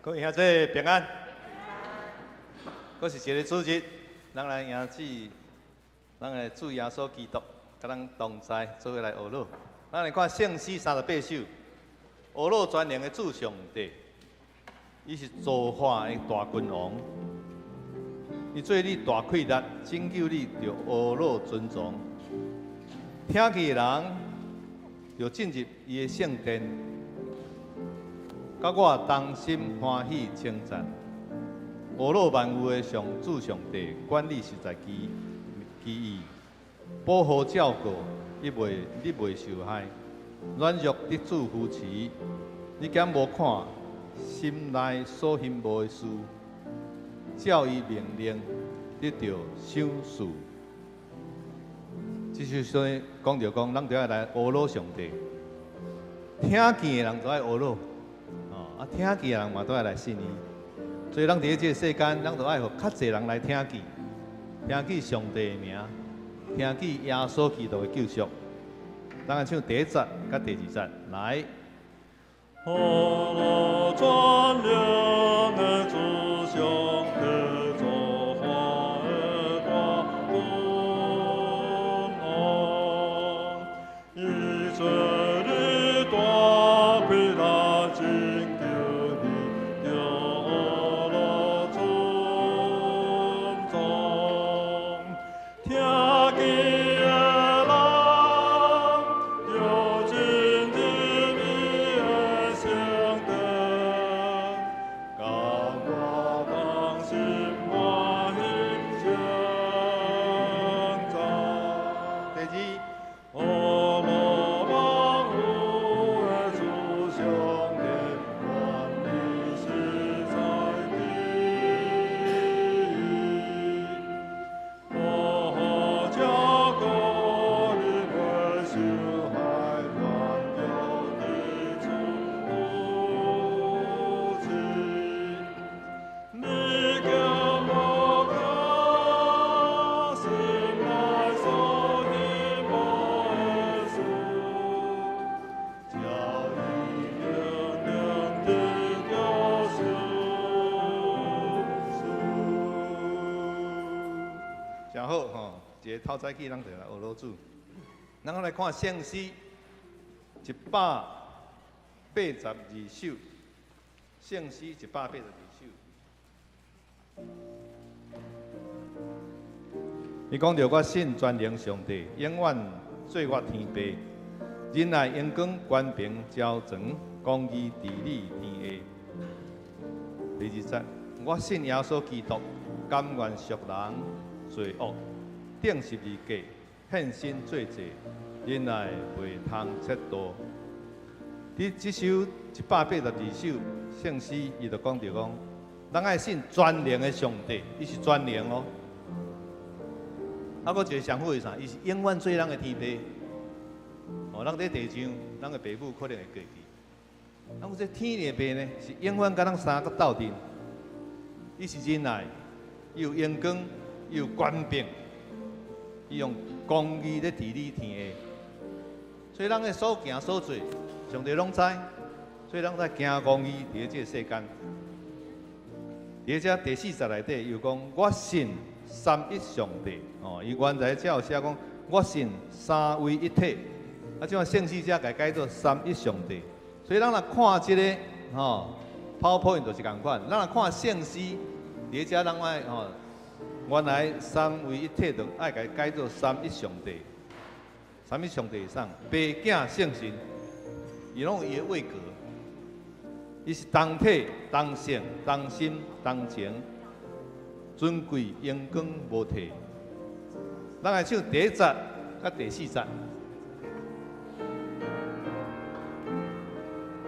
各位兄弟平安，閣是一个主日，咱來迎接咱的主耶穌基督，佮咱同在，做伙來學樂。咱來看聖詩38首，學樂全能的主上帝，伊是造化的大君王，伊做你大氣力，拯救你著呵咾尊崇。聽見的人就進入伊的聖殿。佮我同心歡喜稱讚，呵咾萬有的上主上帝，管理實在奇奇異，保護照顧，伊袂你袂受害，軟弱得主扶持，你敢無看心內所欣慕的事，照伊命令得著賞賜。這首詩講著講，咱著愛來呵咾上帝，聽見的人就愛呵咾。啊，聽見的人嘛都愛來信伊，所以咱佇咧這个世間，咱就愛予較濟人來聽見，聽見上帝的名，聽見耶穌基督的救贖。咱來唱第一節佮第二節，來。呵咾全能的主上帝，造化的大君王，伊做你大氣力拯救你，著呵咾尊崇。聽見的人，著進入伊的聖殿，佮我同心歡喜稱讚。第二，呵咾萬有的主上帝，管理實在奇異，保護照顧你袂受害，軟弱得主扶持。你敢無看心內所欣慕的事，照伊命令得著賞賜。誠好吼，一个透早起，咱就來呵咾主。咱來看聖詩182首，聖詩一百八十二首。伊講著我信全能上帝，永遠做我天父，仁愛榮光權柄昭彰，公義治理天下。第二節，我信耶穌基督，甘願贖人罪惡，釘十字架，獻身做祭，忍耐袂通測度。佇這首182首聖詩，伊就講著講，咱愛信全能的上帝，伊是全能哦。啊，閣一个上好是啥？伊是永遠做咱的天父。哦，咱佇地上，咱的爸母可能會過去。啊，阮這天的爸呢，是永遠佮咱三個鬥陣。伊是仁愛，伊有榮光，伊有權柄，伊用公義咧治理天下。所以咱的所行所做，上帝攏知。所以咱才行公義佇咧這个世間。佇這第四節內底又講，我信三一上帝。哦，伊原來這有寫講，我信三位一體。啊，這馬聖詩遮共改做三一上帝。所以咱若看這个吼，PowerPoint 就是仝款。咱若看聖詩，佇遮咱愛吼，原來三位一體就愛共改做三一上帝。三一上帝是啥？父子聖神，伊攏有伊的位格。伊是同體、同性、同心、同情，尊貴榮光無替。咱來唱第一節佮第四節。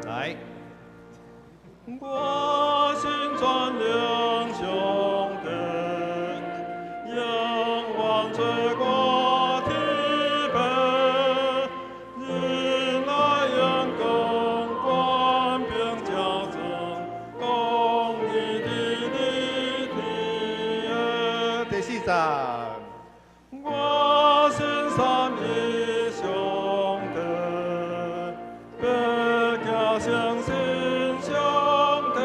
來。我信全能上帝，永遠做我天父，仁愛榮光權柄昭彰，公義治理天下。第四節。我信三一上帝，父子聖神上帝，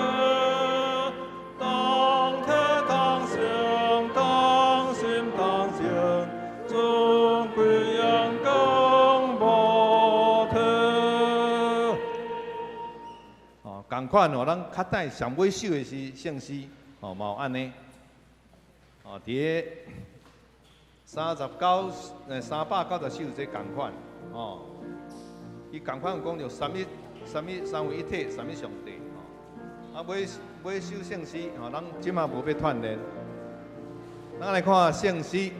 仝吼，咱較等上尾首的是聖詩，吼嘛有按呢。哦，佇个39，390首這仝款，哦，伊仝款有講著三一、三一、三位一體，三一上帝，吼。啊，尾尾首聖詩，吼，咱這馬無欲鍛鍊，咱來看聖詩，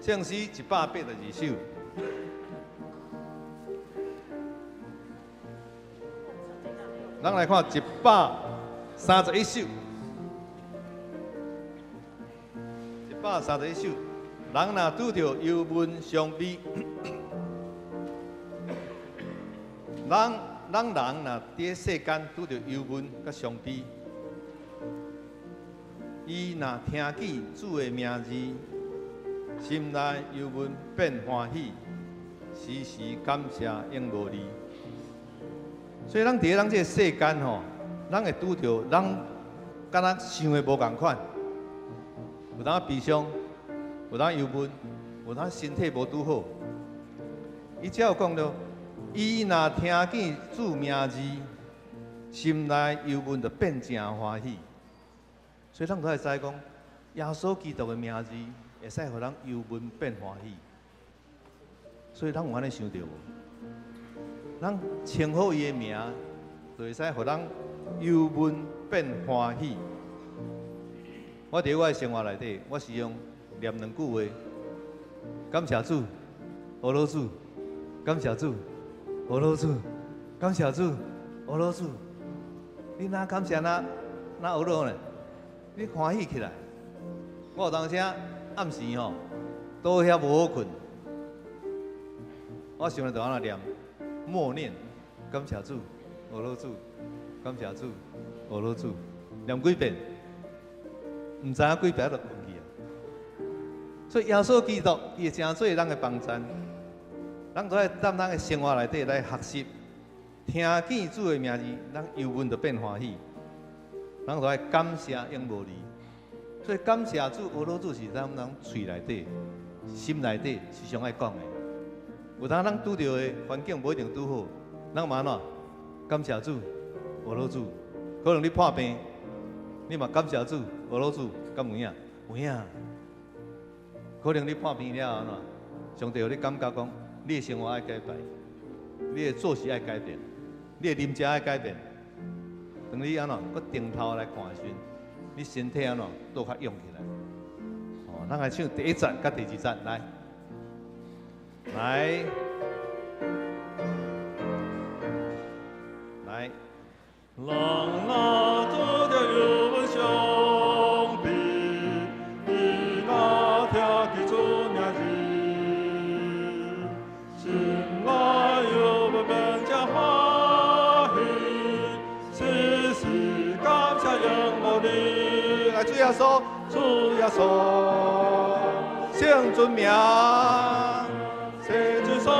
聖詩182首。咱來看131首。131首，人若拄著憂悶傷悲，咱人若佇世間拄著憂悶佮傷悲，伊若聽見主的名字，心內憂悶變歡喜，時時感謝永無離。所以咱佇咱這个世間吼，咱會拄著咱敢若想的無仝款。有當悲傷，有當憂悶，有當身體無拄好。伊只有講著，伊若聽見主名字，心內憂悶就變誠歡喜。所以咱都會知講，耶穌基督的名字會使予人憂悶變歡喜。所以咱有按呢想著無？咱稱呼伊的名，就會使予人憂悶變歡喜。我佇我的生活內底，我是用念兩句話：感謝主，阿羅主，感謝主，阿羅主，感謝主，阿羅主。你若感謝若若阿羅呢？你歡喜起來。我有當時暗時吼，倒遐無好睏，我想著就按呢念，默念，感謝主，阿羅主，感謝主，阿羅主，念幾遍。毋知影幾遍就睏去啊！所以耶穌基督伊會成做咱的幫贊，咱都愛踮咱的生活內底來學習，聽見主的名字，咱憂悶就變歡喜，咱都愛感謝永無離。所以感謝主、阿羅主是咱人喙內底、心內底時常愛講的。有當咱拄著的環境無一定拄好，咱嘛按怎？感謝主、阿羅主。可能你破病，你嘛感謝主、阿羅主，敢有影？有影。可能你破病了後，按怎？上帝予你感覺講，你的生活愛改變，你的作息愛改變，你的飲食愛改變。當你按怎，閣轉頭來看的時陣，你身體按怎倒較勇起來。哦，咱來唱第一節佮第二節，來，來，來。人若拄著憂悶傷悲，伊若聽見主名字，心內憂悶變誠歡喜，時時感謝永無離。來，主耶穌，主耶穌，聖尊名，聖尊所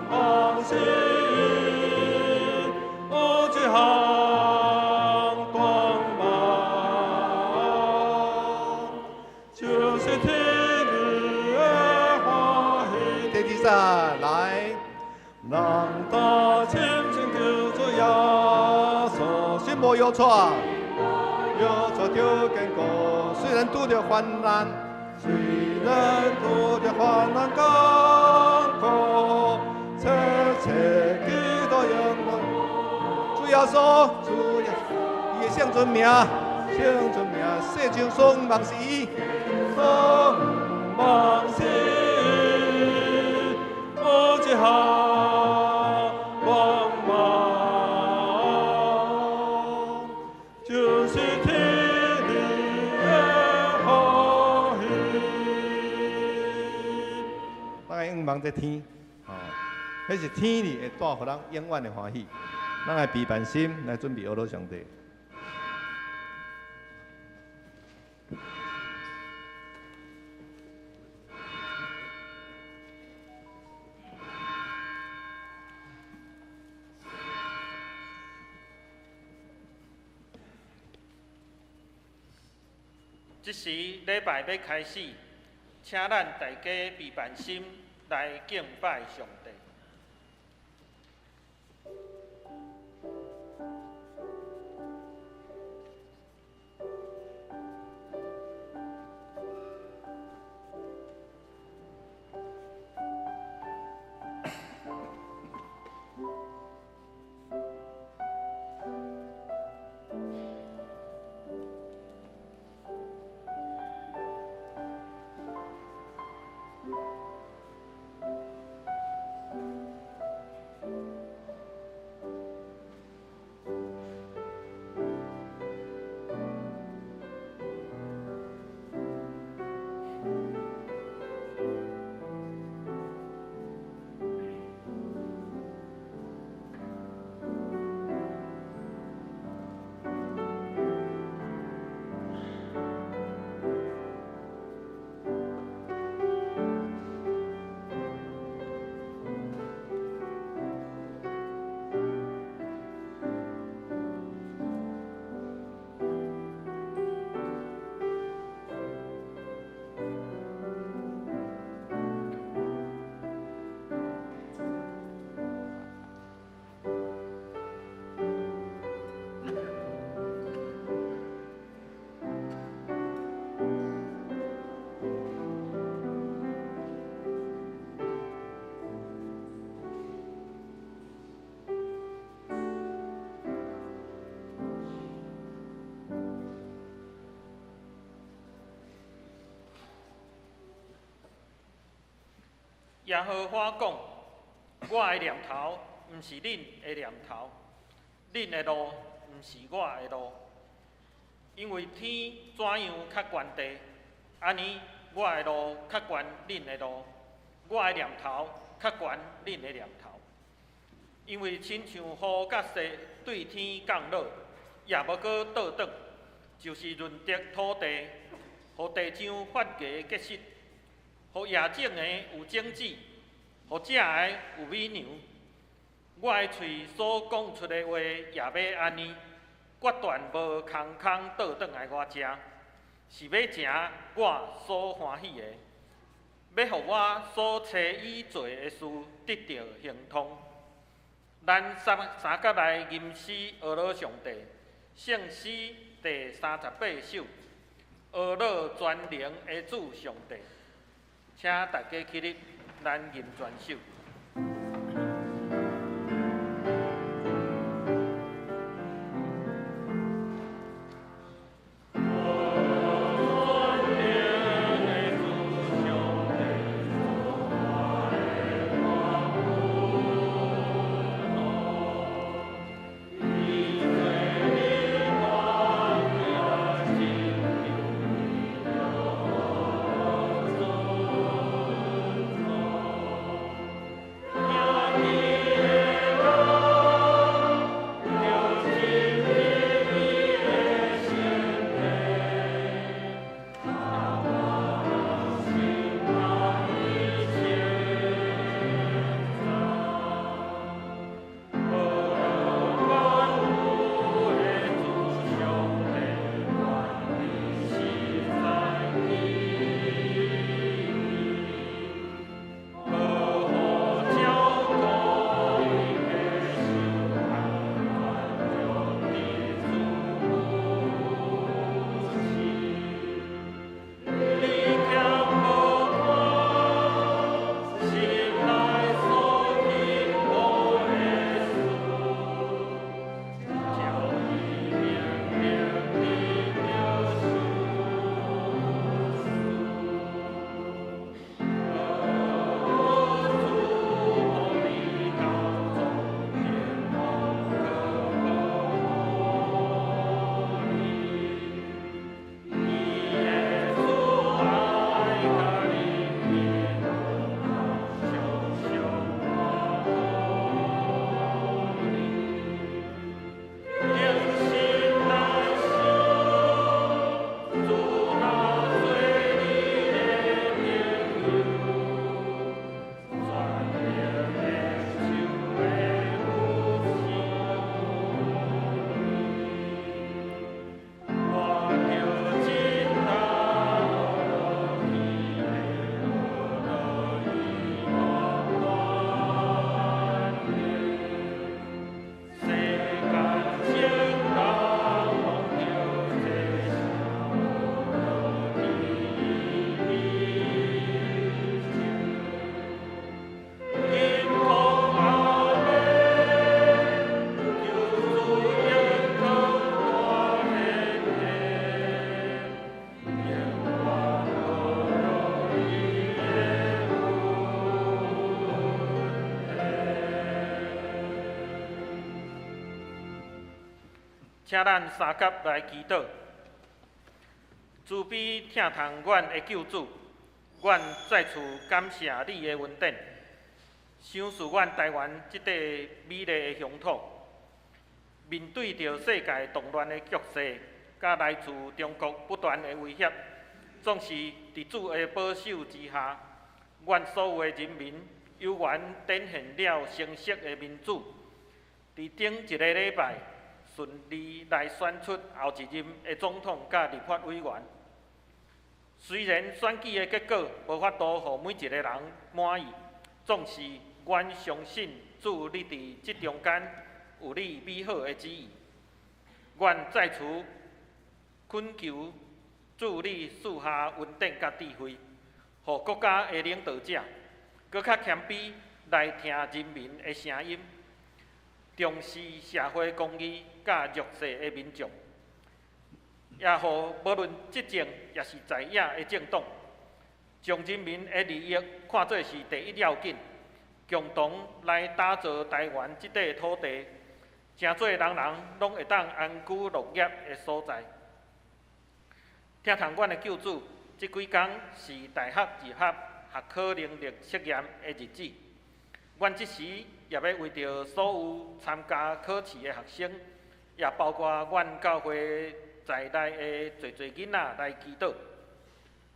望是。有一項願望，就是天你的歡喜。第二節來，人當親親求主耶穌，心無搖掣，搖掣就堅固。雖然拄著患難，雖然拄著患難艱苦，切切基督永遠。主耶穌，主耶穌，伊的聖尊名，聖尊名，世上所望是伊，所望是有一項願望，就是天你的歡喜。咱來仰望這天，哦，彼是天裡會帶予咱永遠的歡喜。咱來備辦心，來準備阿羅上帝。這時禮拜欲開始，請咱大家備辦心來敬拜上帝。耶和華講：我的念頭毋是恁的念頭，恁的路毋是我的路。因為天怎樣較懸地，按呢我的路較懸恁的路，我的念頭較懸恁的念頭。因為親像雨佮雪對天降落，也無閣倒轉，就是潤澤土地，予地上發芽結實，予野種的有種子，予食的有米糧。我的喙所講出的話也欲按呢，決斷無空空倒轉來我遮，是欲成我所歡喜的，欲予我所差伊做的事得著亨通。咱三佮來吟詩呵咾上帝，聖詩第38首，呵咾全能的主上帝，請大家起立，咱吟全首。請咱三佮來祈禱。慈悲疼痛阮的救主，阮再次感謝你的恩典，賞賜阮台灣這塊美麗的鄉土。面對著世界動亂的局勢，佮來自中國不斷的威脅，總是佇主的保守之下，阮所有的人民猶原展現了成熟的民主。佇頂一个禮拜，順利來選出後一任的總統佮立法委員。雖然選舉的結果無法度予每一个人滿意，總是阮相信主你佇這中間有你美好的旨意。阮再次懇求主你賜下恩典佮智慧，予國家的領導者閣較謙卑來聽人民的聲音，重視社會公義佮弱勢的民眾，也予無論執政抑是在野的政黨，將人民的利益看做是第一要緊，共同來打造台灣這塊土地，成做人人攏會當安居樂業的所在。疼痛阮的救主，這幾工是大學入學學考能力測驗的日子。阮這時也欲為著所有參加考試的學生，也包括阮教會在內的濟濟囡仔來祈禱，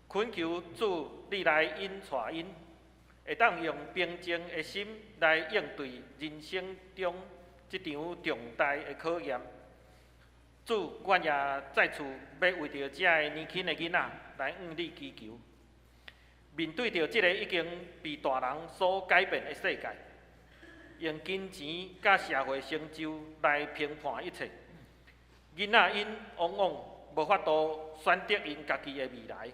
懇求主你來引帶𪜶，會當用平靜的心來應對人生中這場重大的考驗。主，阮也再次欲為著遮个年輕的囡仔來向你祈求。面對著這个已經被大人所改變的世界，用金錢佮社會成就來評判一切，囡仔𪜶往往無法度選擇𪜶家己的未來，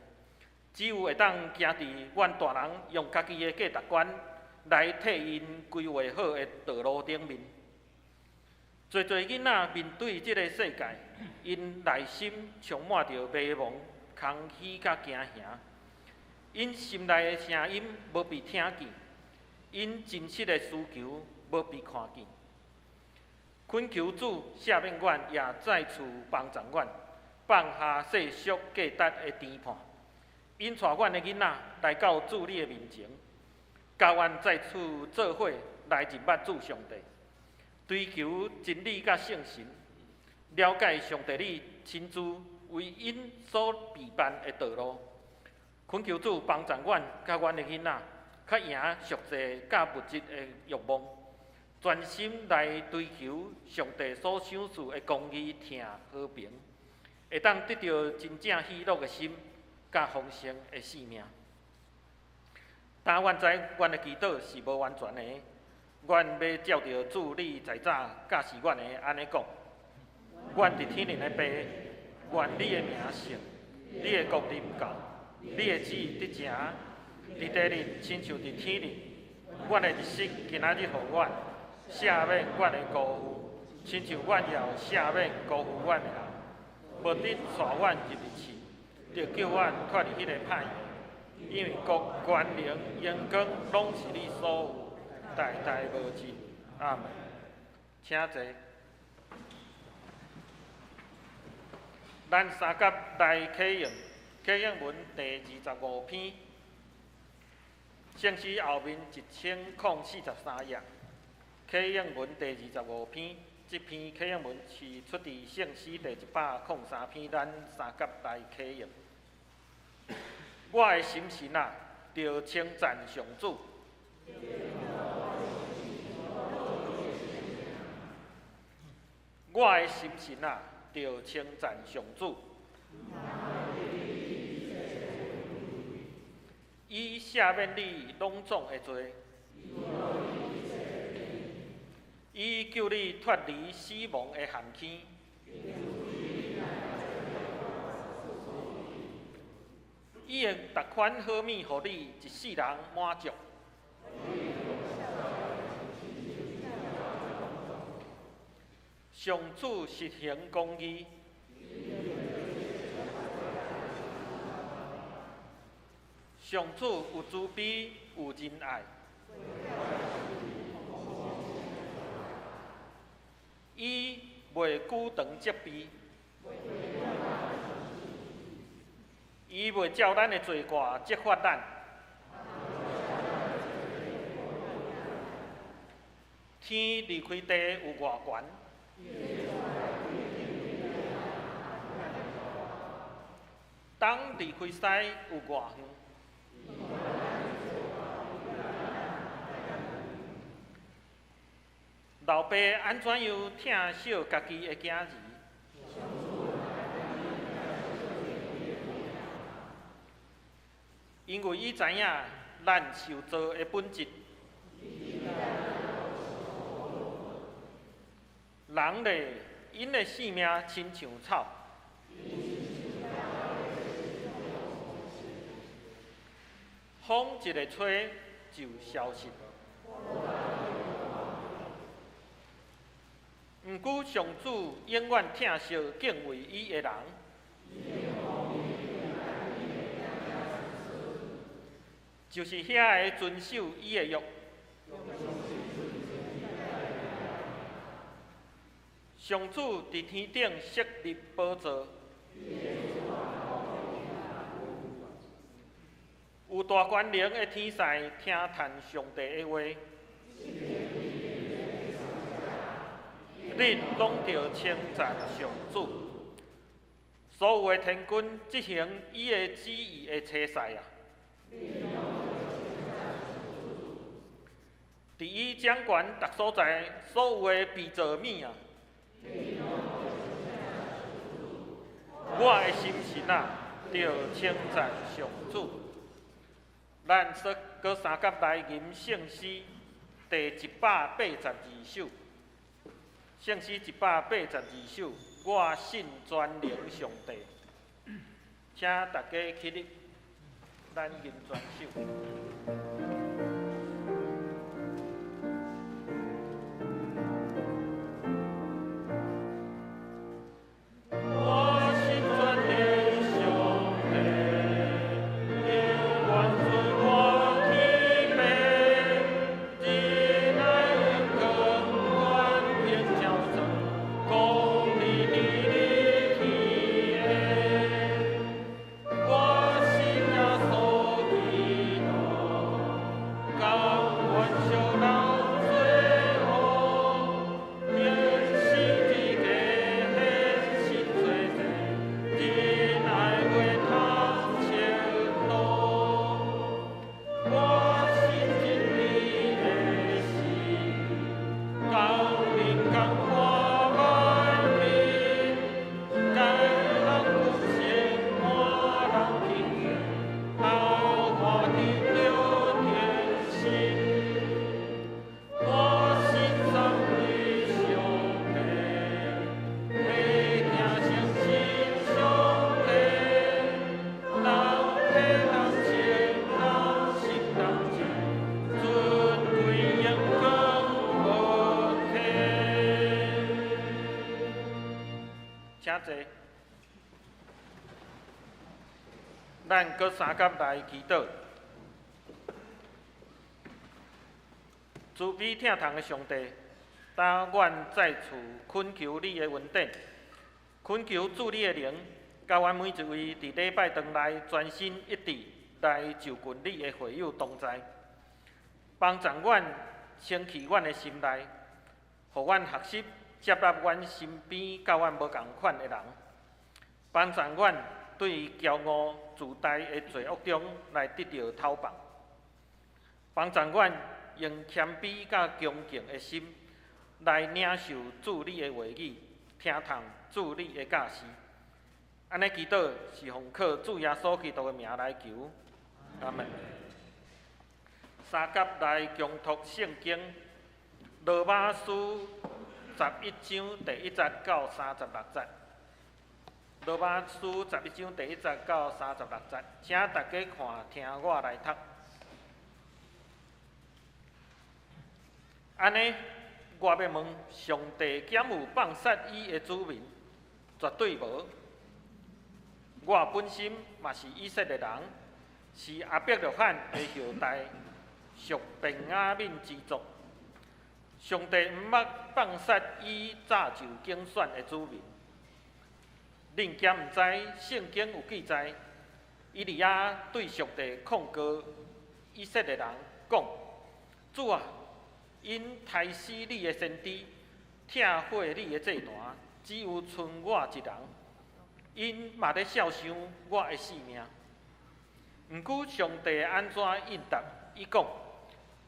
只有會當行佇阮大人用家己的價值觀來替𪜶規劃好的道路頂面。濟濟囡仔面對這个世界，𪜶內心充滿著迷茫、空虛佮驚嚇。𪜶心內的聲音無被聽見，𪜶真實的需求無被看見。懇求主赦免阮，也再次幫助阮，放下世俗價值的評判，引帶阮的囡仔來到主你的面前，共阮再次做伙來認捌主上帝，追求真理佮聖神，了解上帝你親自為𪜶所備辦的道路。懇求主幫助阮，佮阮的囡仔，較贏俗世佮物質的欲望，專心來追求上帝所賞賜的公義、疼和平，會當得著真正喜樂的心，佮豐盛的生命。但阮知阮的祈禱是無完全的，阮欲照著主你在早教示阮的按呢講：阮佇天頂的父，願你的名聖，你的國臨到。你的旨意得成，佇地裡親像佇天頂。阮的日食今仔日予阮，赦免阮的辜負，親像阮也有赦免辜負阮的人。無得帶阮入去試，著救阮脫離彼个歹的。因為國、權能、榮光，攏是你所有，代代無盡。阿門。請坐。咱三甲來啟用。啟應文第25篇，聖詩後面1043頁。啟應文第二十五篇，這篇啟應文是出佇聖詩第103篇，咱三甲來啟用。我的心神啊，著稱讚上主。我的心神啊，著稱讚上主。伊赦免你攏總的罪，伊救你脫離死亡的陷坑，伊會逐款好物予你一世人滿足。上主實行公義。上主有慈悲，有仁愛。伊袂久長責備，伊袂照咱的罪過責罰咱。天離開地有偌懸？東離開西有偌遠？老爸按怎樣疼惜家己的囝兒？因為伊知影咱受造的本質。人咧，𪜶的性命親像草。風一个吹就消失。毋過上主永遠疼惜敬畏伊的人。就是遐个遵守伊的约。上主佇天頂設立寶座，有大權能的天使聽嘆上帝的話，恁攏著稱讚上主。所有的天軍執行伊的旨意的差使啊！佇伊掌權逐所在，所有的被造物啊！我的心神啊，著稱讚上主。咱說閣三甲來吟聖詩第182首，聖詩182首，我信全能上帝，請大家起立，咱吟全首。咱閣三甲來祈禱，慈悲疼痛的上帝，當阮再次懇求你的恩典，懇求主你的靈，佮阮每一位佇禮拜堂內專心一致來就近你的會友同在，幫助阮清氣阮的心內，予阮學習接納阮身邊佮阮無仝款的人，幫助阮對驕傲自大的罪惡中來得著透放，幫助阮用謙卑佮恭敬的心來領受主你的話語，聽從主你的教示。按呢祈禱是奉靠主耶穌基督的名來求，阿們。三甲來共讀聖經，羅馬書11章第1節到36節。羅馬書11章第1節到36節，請大家看聽我來讀。按呢，我欲問上帝敢有放殺伊的子民？絕對無。我本身嘛是以色列人，是亞伯拉罕的後代，屬便雅憫支族。上帝毋捌放殺伊早就揀選的子民。恁敢毋知聖經有記載，以利亞對上帝控告以色列人講：主啊，𪜶刣死你的先知，拆毀你的祭壇，只有賰我一人，𪜶嘛咧肖想我的性命。毋過上帝按怎應答？伊講：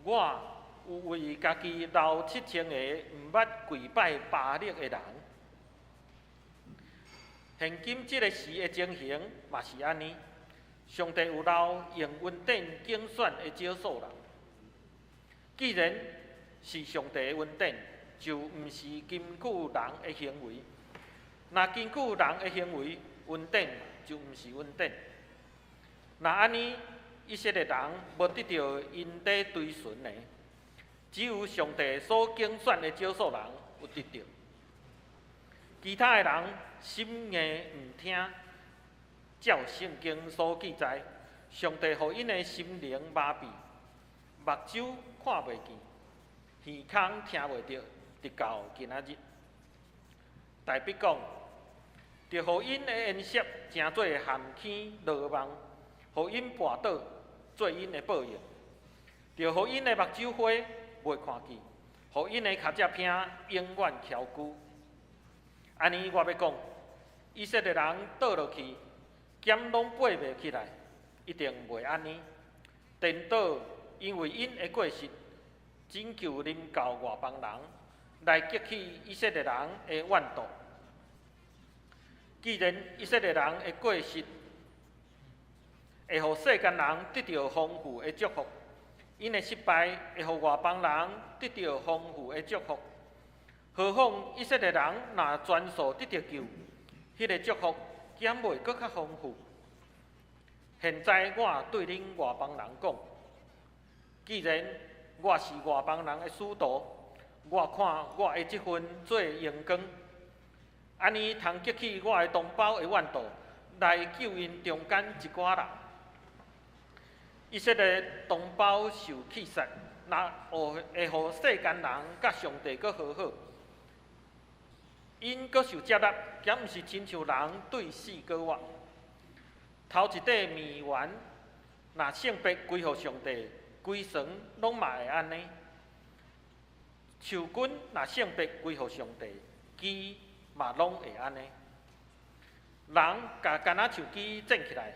我有為家己留7000個毋捌跪拜巴力的人。現今這个時的情形嘛是按呢，上帝有留用恩典揀選的少數人。既然是上帝的恩典，就毋是根據人的行為。若根據人的行為，恩典就毋是恩典。若按呢，以色列人無得著𪜶咧追尋的，只有上帝所揀選的少數人有得著。其他的人心硬毋聽，照聖經所記載，上帝予𪜶的心靈麻痹，目睭看袂見，耳孔聽袂著，直到今仔日。大必講，著予𪜶的筵席成做陷坑羅網，予𪜶跋倒做𪜶的報應，著予𪜶的目睭花袂看見，予𪜶的跤跡坪永遠蹺龜。按呢，我欲講，以色列人倒落去，敢攏爬袂起來，一定袂按呢。顛倒，因為𪜶的過失，拯救臨到外邦人，來激起以色列人的怨妒。既然以色列人的過失會予世間人得著豐富的祝福，𪜶的失敗會予外邦人得著豐富的祝福，何況以色列人若全數得著救，彼個祝福敢袂閣較豐富？現在我對恁外邦人講，既然我是外邦人的使徒，我看我的這份做榮光，按呢通激起我的同胞的怨妒，來救𪜶中間一寡人。以色列同胞受棄殺，若會予世間人佮上帝閣和好，𪜶閣受接納，敢毋是親像人對死閣活？頭一塊麵丸，若聖別歸予上帝，規船攏嘛會按呢。樹根若聖別歸予上帝，枝嘛攏會按呢。人共橄欖樹枝剪起來，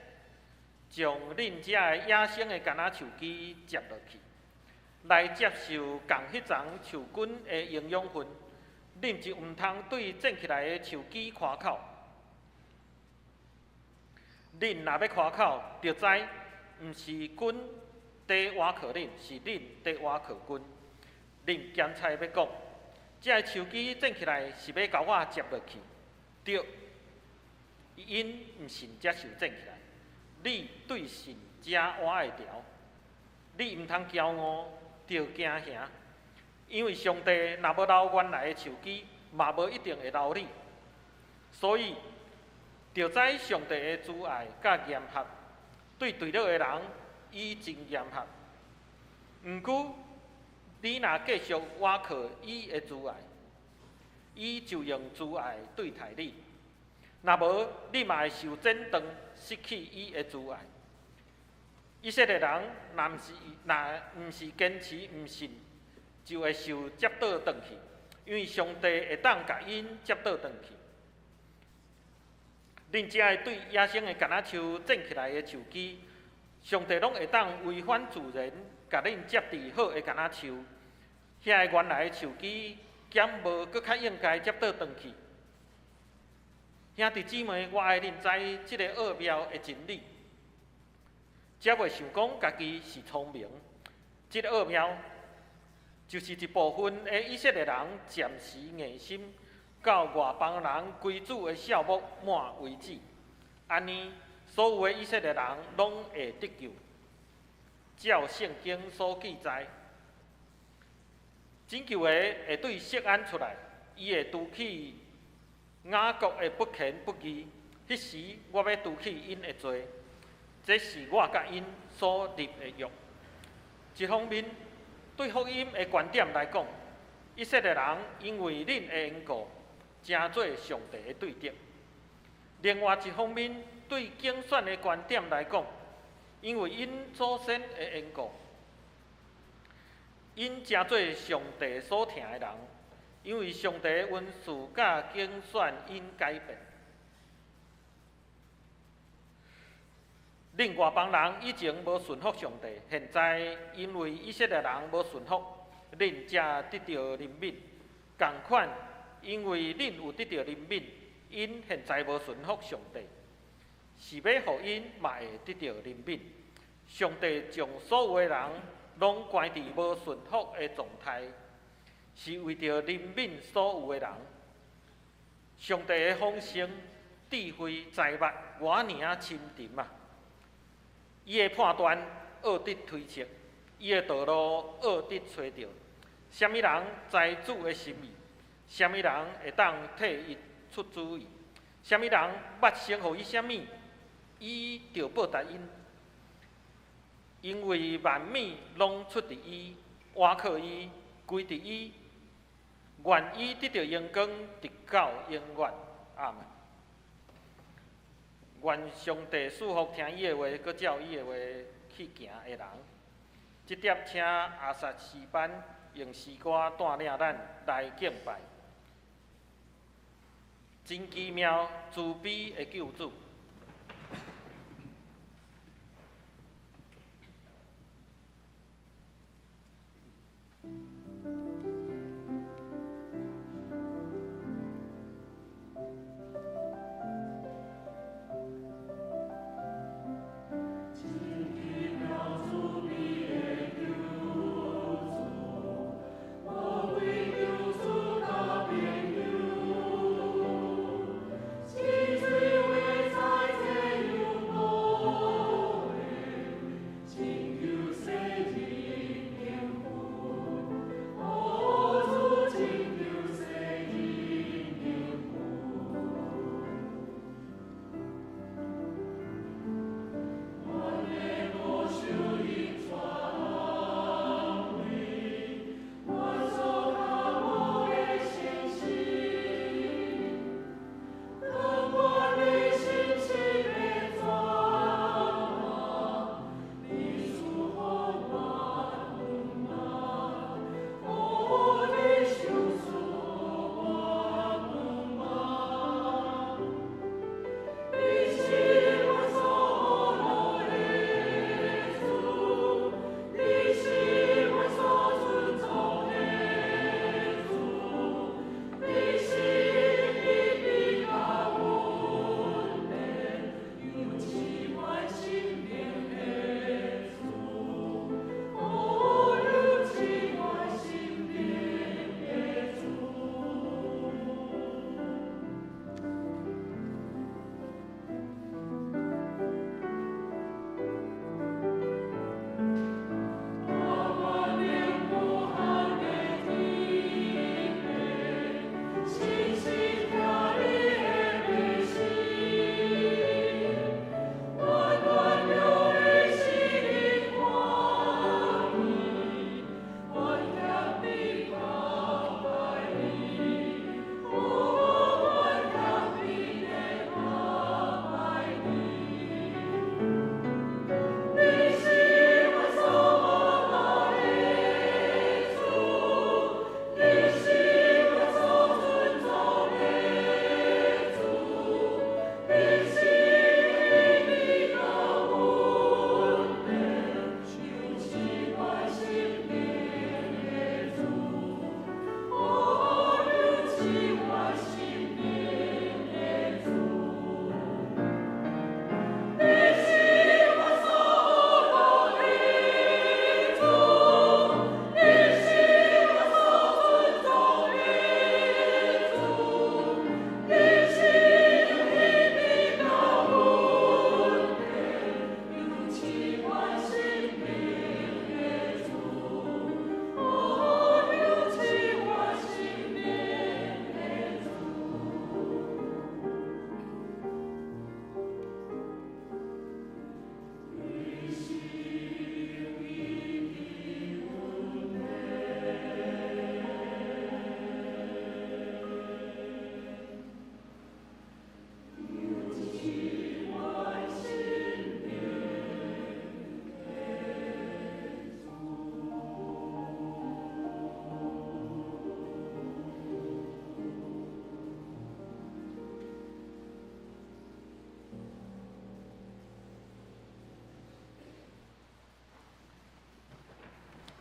將恁遮的野生的橄欖樹枝接落去，來接受仝彼叢樹根的營養分。恁就毋通對剪起來的樹枝誇口。恁若欲誇口，著知毋是根佇倚靠恁，是恁佇倚靠根。恁檢採欲講，這个樹枝剪起來是欲共我接落去，對，𪜶毋信才受剪起來。你對信才倚會牢，你毋通驕傲，著驚嚇，因為上帝若無留原來的樹枝，嘛無一定會留你。所以，著知上帝的慈愛佮嚴合，對墜落的人，伊真嚴合。毋過，你若繼續倚靠伊的慈愛，伊就用慈愛對待你。若無，你嘛會受剪斷，失去伊的慈愛。以色列人若毋是堅持毋信，就會受接倒轉去，因為上帝會當共𪜶接倒轉去。恁遮的對野生的橄欖樹剪起來的樹枝，上帝攏會當違反自然，共恁接佇好的橄欖樹。遐个原來的樹枝，敢無閣較應該接倒轉去？兄弟姊妹，我愛恁知這个奧妙的真理，才袂想講家己是聰明。這个奧妙，就是一部分的以色列人暫時硬心，到外邦人歸主的數目滿為止。按呢，所有的以色列人攏會得救。照聖經所記載，拯救的會對錫安出來，伊會除去雅各的不虔不義。彼時，我欲除去𪜶的罪，這是我佮𪜶所立的約。一方面，對福音的觀點來講，以色列人因為恁的緣故，成做上帝的對敵。另外一方面，對揀選的觀點來講，因為𪜶祖先的緣故，𪜶成做上帝所疼的人，因為上帝的恩賜佮揀選𪜶改變。恁外邦人以前無順服上帝，現在因為以色列人無順服，恁才得著憐憫。仝款，因為恁有得著憐憫，𪜶現在無順服上帝，是欲予𪜶嘛會得著憐憫。上帝將所有的人攏關佇無順服的狀態，是為著憐憫所有的人。上帝的豐盛、智慧、才捌，偌爾仔深沉啊！伊的判斷奧得推測，伊的道路奧得揣著。啥物人知主的心意？啥物人會當替伊出主意？啥物人捌先予伊啥物，伊就報答𪜶。因為萬物攏出佇伊，倚靠伊，歸佇伊，願伊得著榮光，直到永遠。阿門。願上帝賜福聽伊的話，閣照伊的話去行的人。這碟請阿薩詩班用詩歌帶領咱來敬拜。真奇妙慈悲的救主。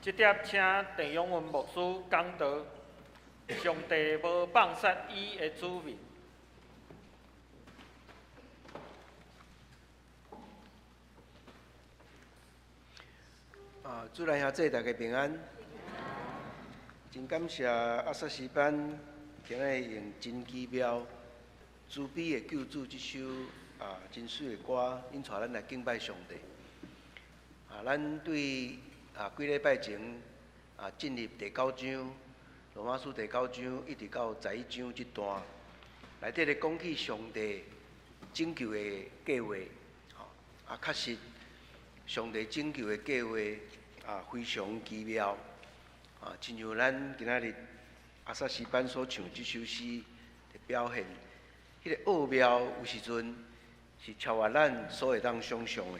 這碟請鄭永文牧師講道，上帝無放殺伊的子民。啊，主內兄弟大家平安。真感謝阿薩詩班今仔日用真奇妙慈悲的救主這首啊真媠的歌，引帶咱來敬拜上帝。啊，咱對啊幾禮拜前啊進入第九章，羅馬書第九章一直到11章這段，內底咧講起上帝拯救的計劃，吼啊，確實上帝拯救的計劃啊，非常奇妙啊！親像咱今仔日阿薩詩班所唱這首詩的表現，彼個奧妙有時陣是超越咱所會當想像的。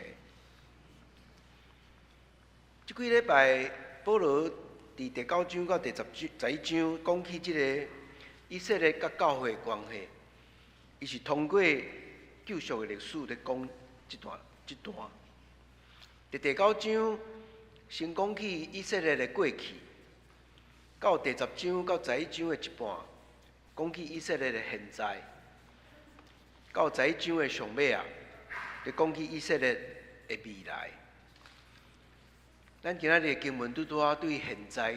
這幾禮拜，保羅佇第九章到第十章、11章講起這个以色列佮教會的關係，伊是通過救贖的歷史咧講這段這段。佇第九章先講起以色列的過去，到第十章到十一章的一半，講起以色列的現在，到十一章的上尾啊，咧講起以色列的未來。咱今仔日的經文拄拄仔對現在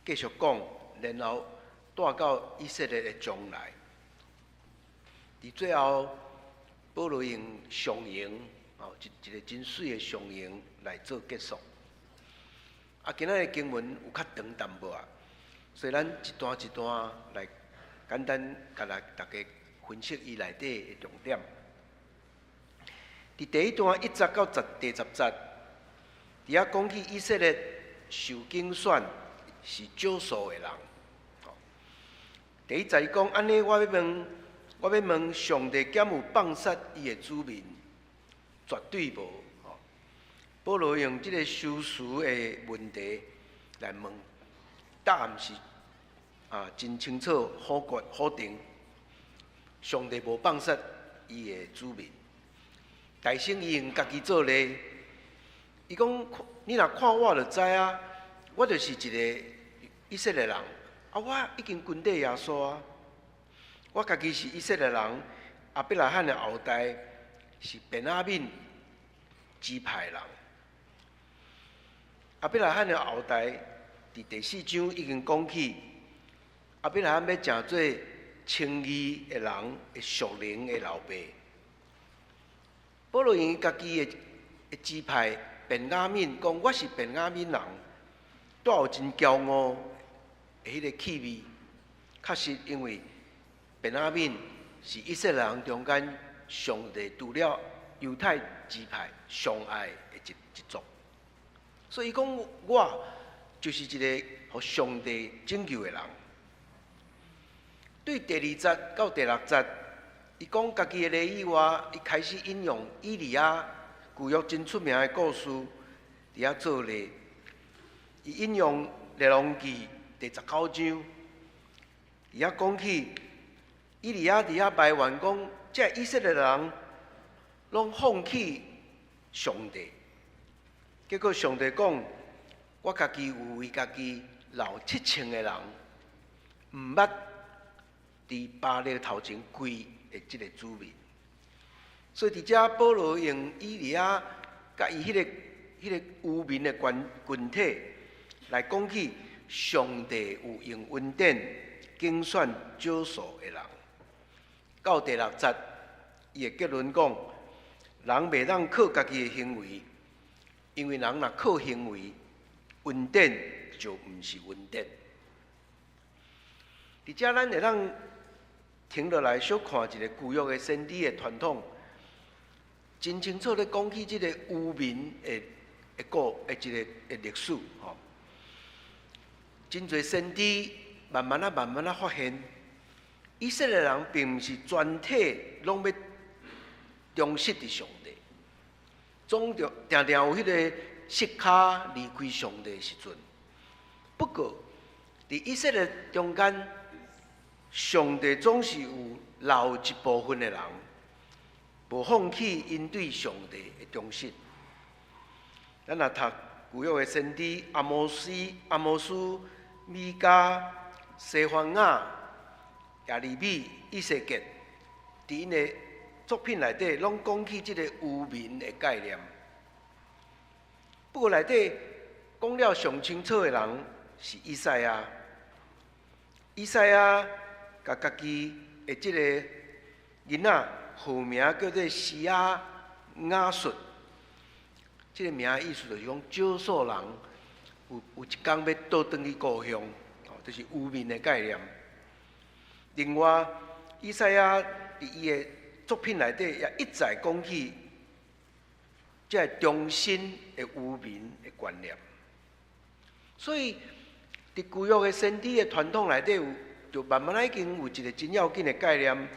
繼續講，然後帶到以色列的將來。佇最後，保羅用象形，哦，一一个真媠的象形來做結束。啊，今仔日經文有較長淡薄仔，所以咱一段一段來簡單共來大家分析伊內底的重點。佇第一段一節到十第十節，佇遐講起以色列受揀選是少數的人。第一節伊講按呢，我欲問，我欲問上帝敢有放殺伊的子民？絕對無。保羅用這个修辭的問題來問，答案是啊，真清楚否決否定。上帝無放殺伊的子民。大先伊用家己做例，伊講：你若看我就知啊，我就是一个以色列人，啊，我已經跟綴耶穌啊。我家己是以色列人，亞伯拉罕的後代，是便雅憫支派人。亞伯拉罕的後代，佇第四章已經講起，亞伯拉罕欲成做稱義的人的屬靈的老爸。保羅用家己的的支派便雅憫講，我是便雅憫人，帶有真驕傲的彼个氣味。確實，因為便雅憫是以色列人中間上帝除了猶太支派上愛的一一族，所以伊講我就是一个予上帝拯救的人。對第二節到第六節，伊講家己的例以外，伊開始引用以利亞舊約真出名的故事，佇遐做例。伊引用列王紀第十九章，佇遐講起以利亞佇遐埋怨講，這以色列人攏放棄上帝，結果上帝講，我家己有為家己留七千个人，毋捌佇巴力頭前跪的這个子民。所以佇遮保羅用以利亞佮伊彼个漁民的群群體來講起，上帝有用恩典揀選少數的人。到第六節，伊的結論講，人袂當靠家己的行為，因為人若靠行為，恩典就毋是恩典。佇遮咱會當停落來小看一个舊約的先知的傳統，真清楚咧講起這个漁民的的故的一个的歷史吼。真濟先知慢慢仔慢慢仔發現，以色列人並毋是全體攏欲忠實佇上帝，總著定定有彼个失跤離開上帝的時陣。不過，佇以色列中間，上帝總是有留一部分的人，無放棄𪜶對上帝的忠實。咱若讀舊約的先知阿摩司、阿摩司、米迦、西番雅、耶利米、以西結，佇𪜶的作品內底，攏講起這个漁民的概念。不過內底講了上清楚的人是以賽亞。以賽亞共家己的這个囡仔號名叫做施亞雅述，這个名意思就是講少數人有有一工欲倒轉去故鄉，哦，就是漁民的概念。另外，以賽亞佇伊的作品內底也一再講起這个忠心的愚民的觀念。所以，佇舊約的先知的傳統內底有，就慢慢已經有一個真要緊的概念：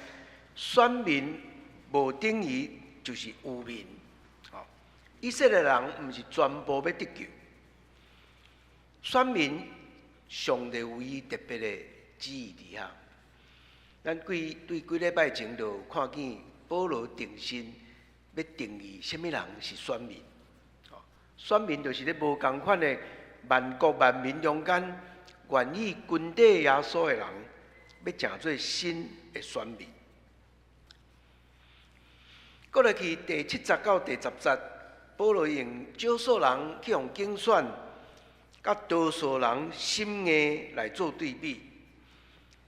選民無等於就是愚民。吼，以色列人毋是全部欲得救，選民上帝有伊特別的旨意佇遐。咱幾對幾禮拜前就有看見保羅重新欲定義啥物人是選民。選民就是咧無仝款的萬國萬民中間願意跟綴耶穌的人，欲成做新的選民。閣落去第七節到第十節，保羅用少數人去予揀選，佮多數人心硬來做對比。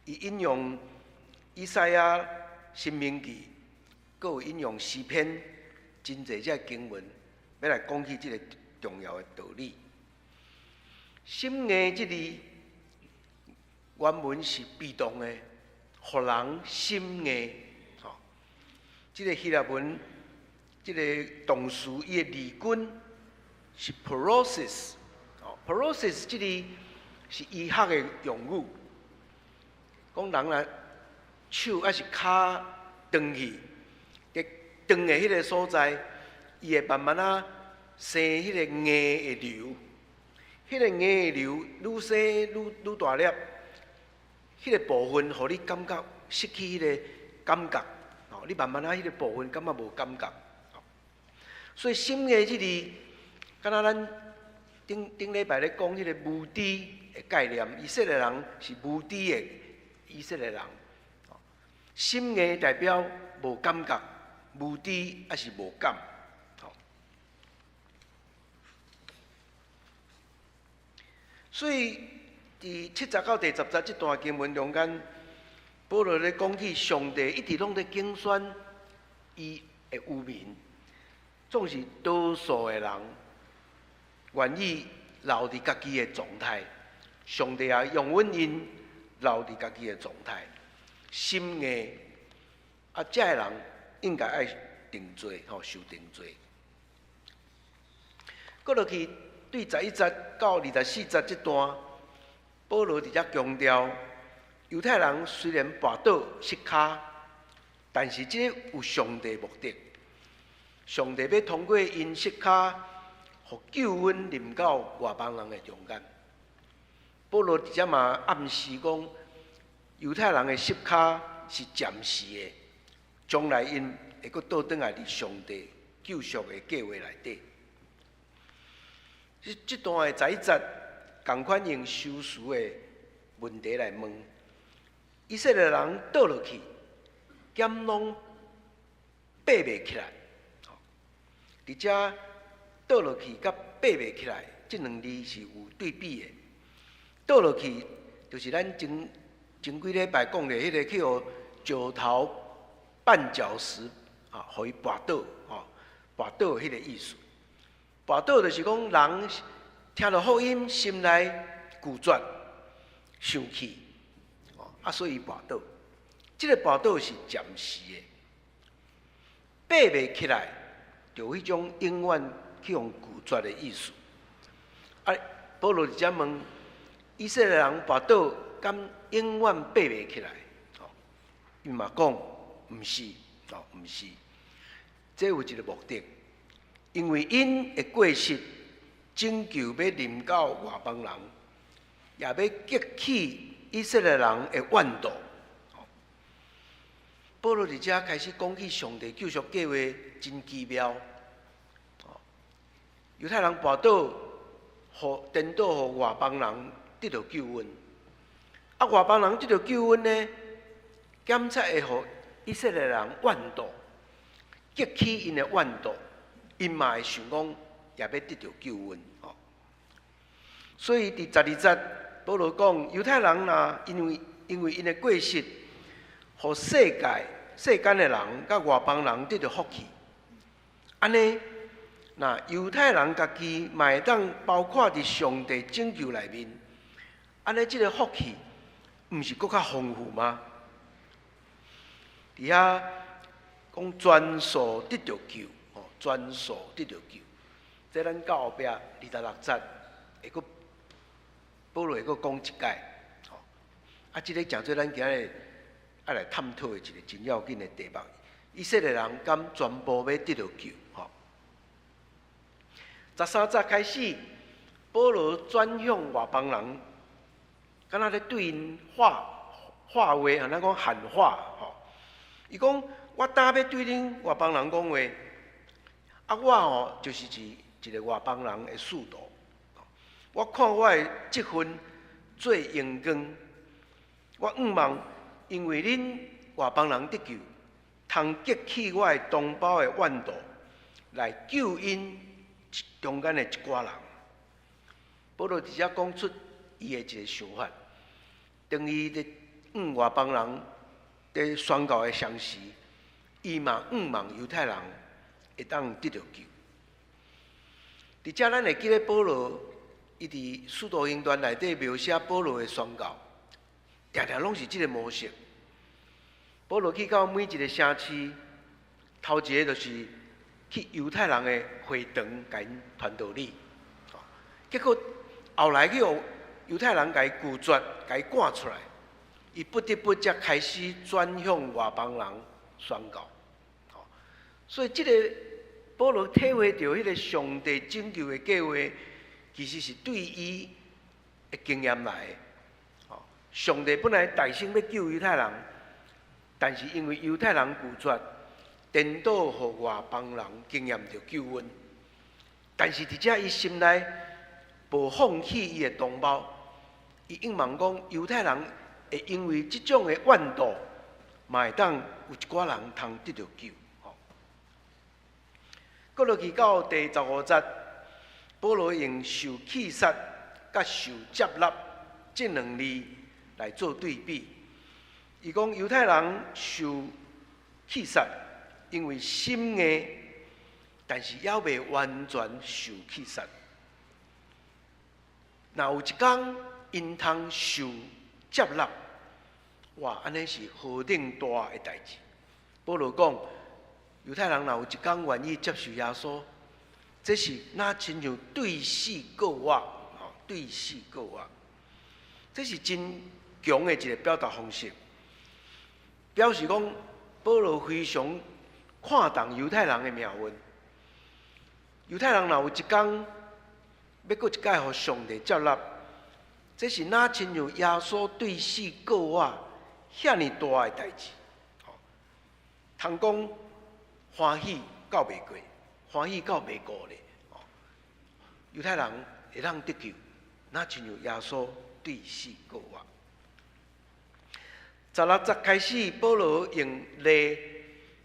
伊引用以賽亞申命記，閣有引用詩篇，真濟這經文，欲來講起這个重要的道理。心硬這字原文是被動的，予人心硬。吼，這个希臘文，這个動詞伊的字根是 porosis，哦，porosis 這字是醫學的用語，講人若手抑是跤斷去，佇斷的彼个所在，伊會慢慢仔生彼个硬的瘤，彼个硬的瘤愈生愈愈大粒，彼个部分予你感覺失去彼个感覺，哦，你慢慢仔彼個部分感覺無感覺，所以心硬這字，敢若咱頂頂禮拜咧講彼个無知的概念，以色列人是無知的以色列人，心硬代表無感覺、無知抑是無感。所以，佇七節到第十節這段經文中間，保羅咧講起上帝一直攏咧揀選伊的餘民，總是多數的人願意留佇家己的狀態，上帝也容允𪜶留佇家己的狀態，心硬啊，這个人應該愛定罪，吼，受定罪。閣落去。對11節到24節這段，保羅佇遮強調，猶太人雖然跋倒失跤，但是這个有上帝目的，上帝欲通過𪜶失跤，予救恩臨到外邦人的中間。保羅佇遮嘛暗示講，猶太人的失跤是暫時的，將來𪜶會閣倒轉來佇上帝救贖的計劃內底。這這段的11節，仝款用修辭的問題來問：以色列人倒落去，敢攏爬袂起來？佇遮倒落去佮爬袂起來，這兩字是有對比的。倒落去就是咱前前幾禮拜講的彼个去予石頭絆腳石啊，予伊跋倒，吼，跋倒彼个意思。跋倒就是講人聽著福音，心內拒絕、生氣，啊，所以跋倒。這个跋倒是暫時的，爬袂起來，就彼種永遠去予拒絕的意思。啊，保羅佇遮問以色列人跋倒，敢永遠爬袂起來？哦，伊嘛講毋是，哦，毋是，這有一个目的。因為𪜶的過失，拯救欲臨到外邦人，也欲激起以色列人的怨妒。保羅佇遮開始講起上帝救贖計劃真奇妙。猶太人跋倒，予顛倒予外邦人得著救恩。啊，外邦人得著救恩呢，檢察會予以色列人怨妒，激起𪜶的怨妒。𪜶嘛會想講，也欲得著救恩吼。所以佇12節，保羅講，猶太人若因為因為𪜶的過失，予世界世間的人佮外邦人得著福氣。按呢，若猶太人家己嘛會當包括佇上帝拯救內面，按呢，這个福氣毋是閣較豐富嗎？佇遐講全數得著救。全數得著救。這咱到後壁26節會閣保羅會閣講一擺。吼，啊，這个誠做咱今日愛來探討的一个真要緊的題目。以色列人敢全部欲得著救？吼，13節開始，保羅轉向外邦人，敢若咧對𪜶話話話，按怎講喊話？吼，伊講我今欲對恁外邦人講話，啊，我吼就是一個外邦人的使徒。我看我的職分做榮光，我向望因為恁外邦人得救，通激起我的同胞的怨妒，來救𪜶中間的一寡人。保羅佇遮講出伊的一个想法，當伊佇向外邦人佇宣告的同時，伊嘛向望猶太人會當得著救。佇遮咱會記得保羅，伊佇使徒行傳內底描寫保羅的宣告，定定攏是這个模式。保羅去到每一个城市，頭一个就是去猶太人的會堂，共𪜶傳道理。結果後來去予猶太人共伊拒絕，共伊趕出來，伊不得不才開始轉向外邦人宣告。所以這个保羅體會著彼个上帝拯救的計劃，其實是對伊的經驗來的。上帝本來大先欲救猶太人，但是因為猶太人拒絕，顛倒予外邦人經驗著救恩。但是佇遮伊心內無放棄伊的同胞，伊向望講猶太人會因為這種的怨妒，嘛會當有一寡人通得著救。閣落去到第15節，保羅用受棄殺佮受接納這兩字來做對比。伊講猶太人受棄殺，因為心硬，但是猶未完全受棄殺。若有一工𪜶通受接納，哇！按呢是何等大的代誌。保羅講，猶太人若有一工願意接受耶穌，這是若親像對死過活，吼，對死過活，這是真強的一个表達方式，表示講保羅非常看重猶太人的命運。猶太人若有一工欲閣一擺予上帝接納，這是若親像耶穌對死過活遐爾大的代誌。通講歡喜到袂過，歡喜到袂過咧。猶太人會當得救，若親像耶穌對死過活。16節開始，保羅用例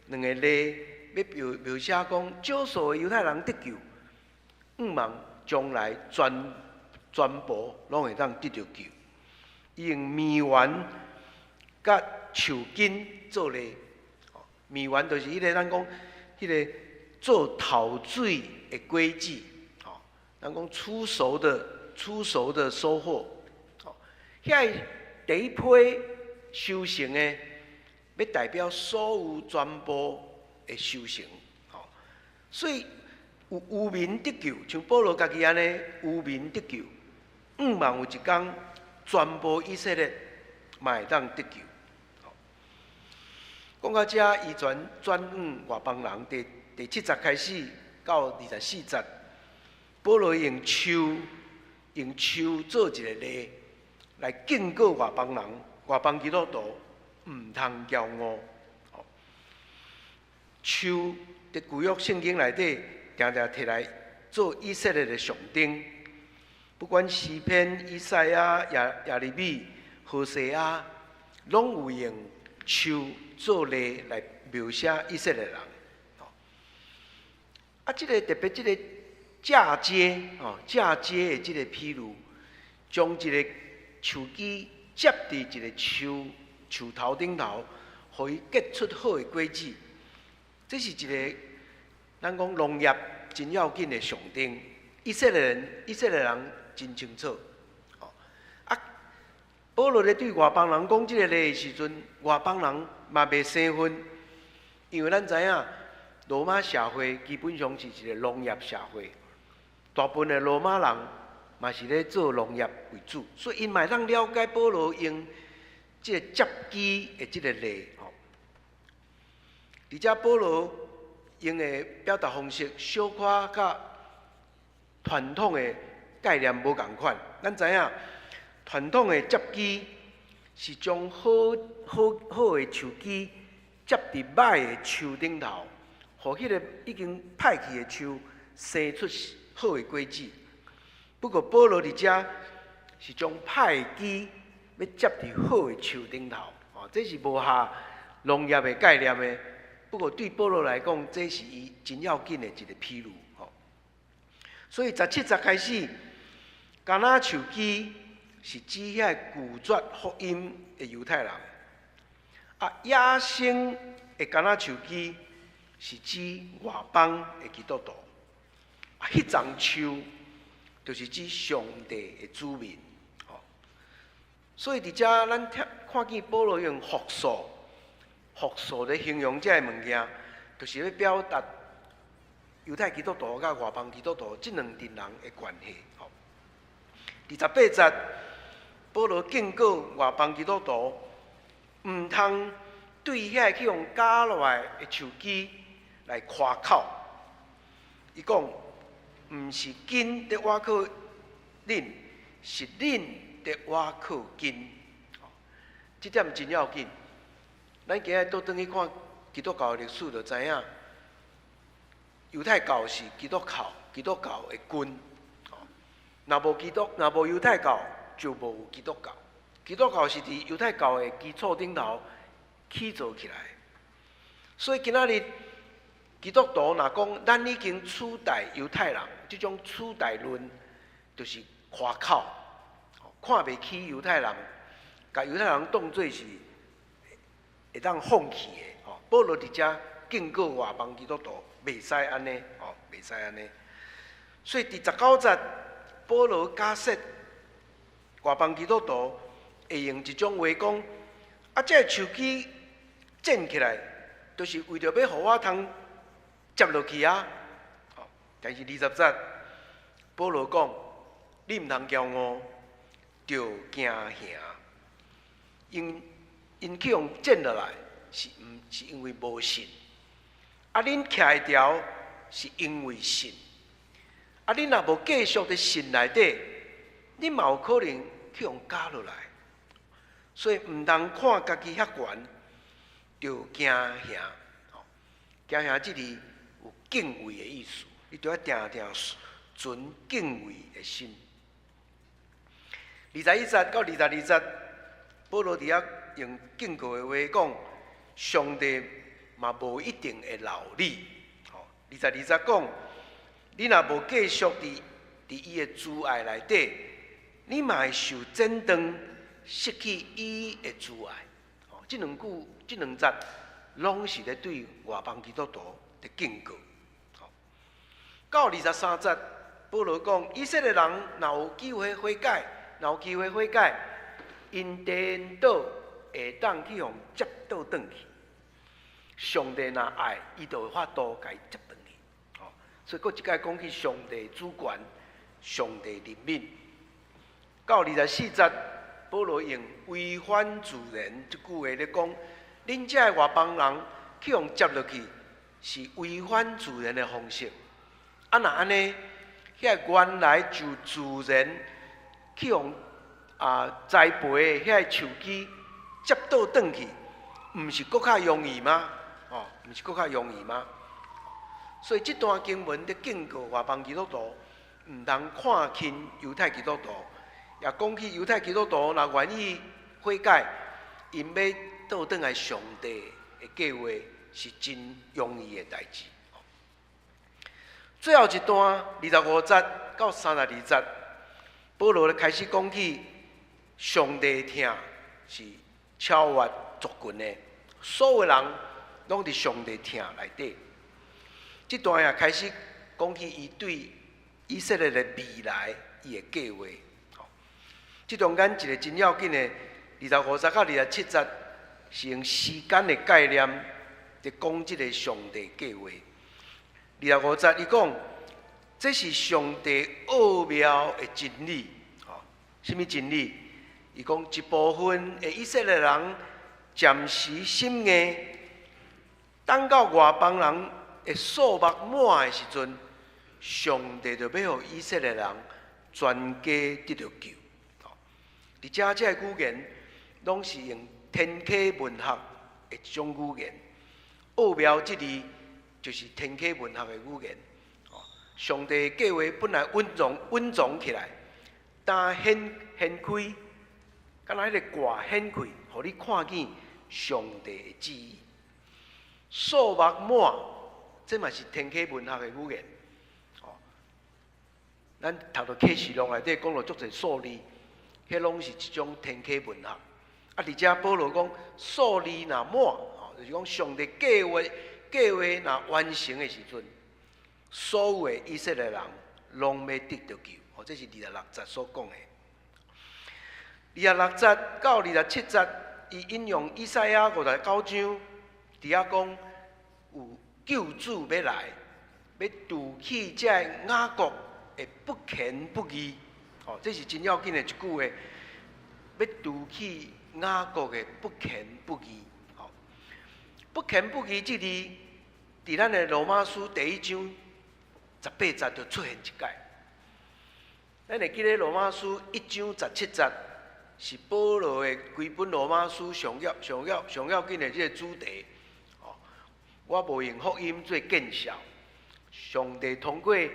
兩个例，欲描描寫講少數的猶太人得救，向望將來全全部攏會當得著救。伊用麵圓佮樹根做例，麵圓就是彼个咱講彼个做頭水的果子，吼，咱講初熟的收穫，吼，遐第一批收成的，欲代表所有全部的收成，吼，所以有愚民得救，像保羅家己按呢，愚民得救，向望有一工全部以色列嘛會當得救。講到遮，伊轉轉向外邦人，第七節開始到24節，保羅用樹做一个例來警告外邦人、外邦基督徒毋通驕傲。樹佇舊約聖經內底，定定提來做以色列的象徵。不管詩篇、以賽亞、耶利米、何西阿，攏有用樹做例來描寫以色列人。啊，這个特別，這个嫁接哦，嫁接的這个譬喻，將一个樹枝接佇一个樹樹頭頂頭，予伊結出好的果子。這是一个咱講農業真要緊的象徵。以色列人真清楚。哦，啊，保羅咧對外邦人講這个例的時陣，外邦人嘛袂生分，因為咱知影羅馬社會基本上是一個農業社會，大部分的羅馬人嘛是咧做農業為主，所以𪜶嘛會當了解保羅用這個接枝的這個例吼。而且保羅用的表達方式，小可佮傳統的概念無仝款。咱知影傳統的接枝是將好好好的樹枝接佇䆀的樹頂頭，予彼個已經歹去的樹生出好的果子。不過保羅佇遮是將歹枝欲接佇好的樹頂頭，哦，這是無合農業的概念的。不過對保羅來講，這是伊真要緊的一個譬喻，吼。所以17節開始，橄欖樹枝是指遐拒絕福音的猶太人，啊，野生的橄欖樹枝是指外邦的基督徒，啊，彼叢樹就是指上帝的子民，吼。所以佇遮咱聽看見保羅用複數、複數來形容這个物件，就是欲表達猶太基督徒佮外邦基督徒這兩陣人的關係。吼，28節，保羅警告外邦基督徒，毋通對遐個去予絞落來的樹枝來誇口。伊講，毋是根佇倚靠恁，是恁佇倚靠根。這點真要緊。咱今日倒轉去看基督教的歷史，就知影猶太教是基督教的根。若無基督，若無猶太教，就無基督教。基督教是佇猶太教的基礎頂頭起造起來。所以今仔日基督徒若講咱已經取代猶太人，這種取代論就是誇口，看袂起猶太人，共猶太人當做是會當放棄的。吼，保羅佇遮警告外邦基督徒，袂使按呢，吼，袂使按呢。所以佇19節，保羅假設外邦基督徒會用一種話講：啊，這個樹枝剪起來，就是為著欲予我通接落去啊。但是20節，保羅講：你毋通驕傲，著驚嚇。𪜶𪜶去予剪落來，是毋是因為無信？啊，恁徛會牢是因為信。啊，恁若無繼續佇信內底，恁嘛有可能去予絞落來。所以毋通看家己遐懸，就驚嚇。驚嚇這裡有敬畏的意思，你著愛定定存敬畏的心。21節到22節，保羅佇遐用警告的話講，上帝嘛無一定會饒你。22節講，你若無繼續佇伊的慈愛內底，你嘛會受剪斷，失去伊的慈愛。這兩句、這兩節，攏是咧對外邦基督徒的警告。到23節，保羅講，以色列人若有機會悔改，若有機會悔改，𪜶顛倒會當去予接倒轉去。上帝若愛，伊就有法度共伊接轉去。所以閣一擺講起上帝主權、上帝憐憫。到24節，保羅用違反自然這句話咧講，恁這个外邦人去予接落去，是違反自然的方式。啊，若按呢，遐个原來就自然去予栽培的遐个樹枝接倒轉去，毋是閣較容易嗎？哦，毋是閣較容易嗎？所以這段經文咧警告外邦基督徒，毋通看輕猶太基督徒，也講起猶太基督徒若願意悔改，𪜶欲倒轉來上帝的計劃是真容易的代誌。最後一段25節到32節，保羅咧開始講起上帝疼是超越族群的，所有人攏佇上帝疼內底。這段也開始講起伊對以色列的未來伊的計劃。這中間一個真要緊的，25節到27節是用時間的概念佇講這個上帝計劃。25節，伊講，這是上帝奧妙的真理。吼，啥物真理？伊講一部分的以色列人暫時心硬，等到外邦人的數目滿的時陣，上帝就欲予以色列人全家得著救。佇遮這个語言，攏是用天啟文學的一種語言。奧妙這字就是天啟文學的語言。上帝計劃本來隱藏隱藏起來，但顯顯開，敢若彼个蓋顯開，予你看見上帝的旨意。數目滿，這嘛是天啟文學的語言。咱讀著啟示錄內底講著足濟數字，彼攏是一種天啟文學。啊，佇遮保羅講數字若滿，吼，就是講上帝計劃計劃若完成的時陣，所有的以色列人攏欲得著救。吼，這是二十六節所講的。二十六節到27節，伊引用以賽亞59章，佇遐講有救主欲來，欲除去這个雅各的不虔不義。吼，這是真要緊的一句話，欲除去雅各的不虔不義。吼，不虔不義這字，佇咱的羅馬書第一章18節就出現一擺。咱會記得羅馬書一章十七節是保羅的規本羅馬書上要、上要、上要緊的這个主題。哦，我無用福音做見笑，上帝通過伊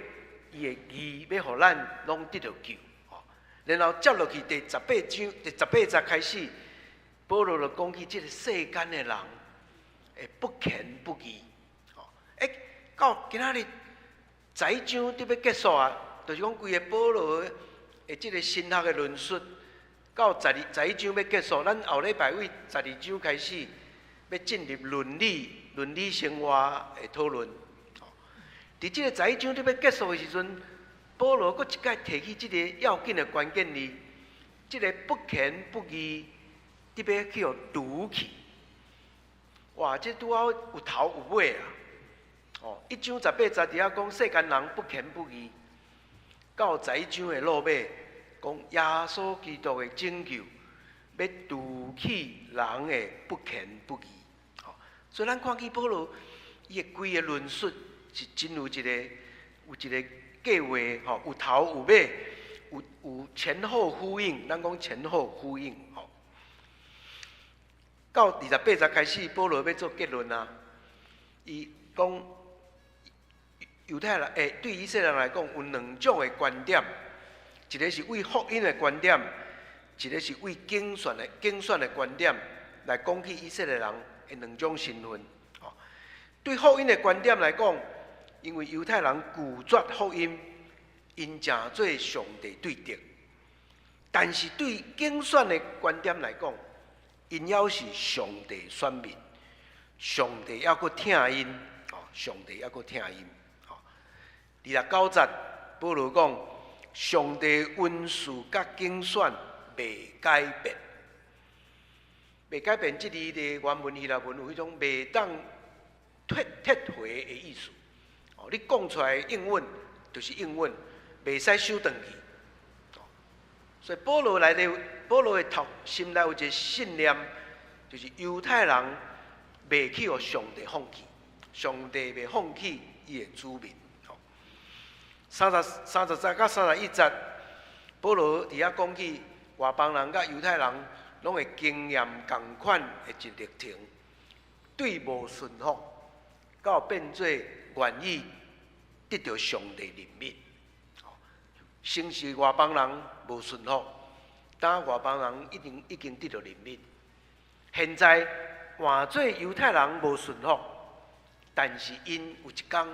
的義，欲予咱攏得著救。哦，然後接落去第十八章第十八節開始，保羅就講起這个世間的人會不虔不義。哦，欸，到今仔日十一章得欲結束啊，就是講規个保羅的這个神學的論述，到十二十一章欲結束，咱後禮拜對十二章開始，欲進入倫理倫理生活的討論。佇這个十一章得欲結束的時陣，保羅閣一擺提起這个要緊的關鍵字，這个不虔不義，得欲去予除去。哇！這拄好有頭有尾啊！哦，一章十八節佇遐講世間人不虔不義，到十一章的落尾，講耶穌基督的拯救，欲除去人的不虔不義。哦，所以咱看見保羅伊的規个論述是真有一個有一個計劃，吼，有頭有尾，有有前後呼應。咱講前後呼應，吼。到28節開始，保羅欲做結論啊。伊講猶太人，欸，對以色列人來講，有兩種的觀點，一个是對福音的觀點，一个是對揀選的揀選的觀點來講起以色列人的兩種身份。吼，對福音的觀點來講，因為猶太人拒絕福音，𪜶成做上帝對敵。但是對揀選的觀點來講，𪜶猶是上帝選民，上帝猶閣疼𪜶，哦，上帝猶閣疼𪜶。吼，29節，保羅講，上帝恩賜佮揀選袂改變，袂改變。這字佇原文希臘文有彼種袂當退撤回的意思。哦，你講出來應允就是應允，袂使收轉去。所以保羅內底，保羅的頭心內有一个信念，就是猶太人袂去予上帝放棄，上帝袂放棄伊的子民。30節到31節，保羅佇遐講起外邦人佮猶太人攏會經驗仝款的一歷程，對無順服，到變做願意得著上帝憐憫。先是外邦人無順服，當外邦人已經已經得著憐憫。現在換做猶太人無順服，但是𪜶有一工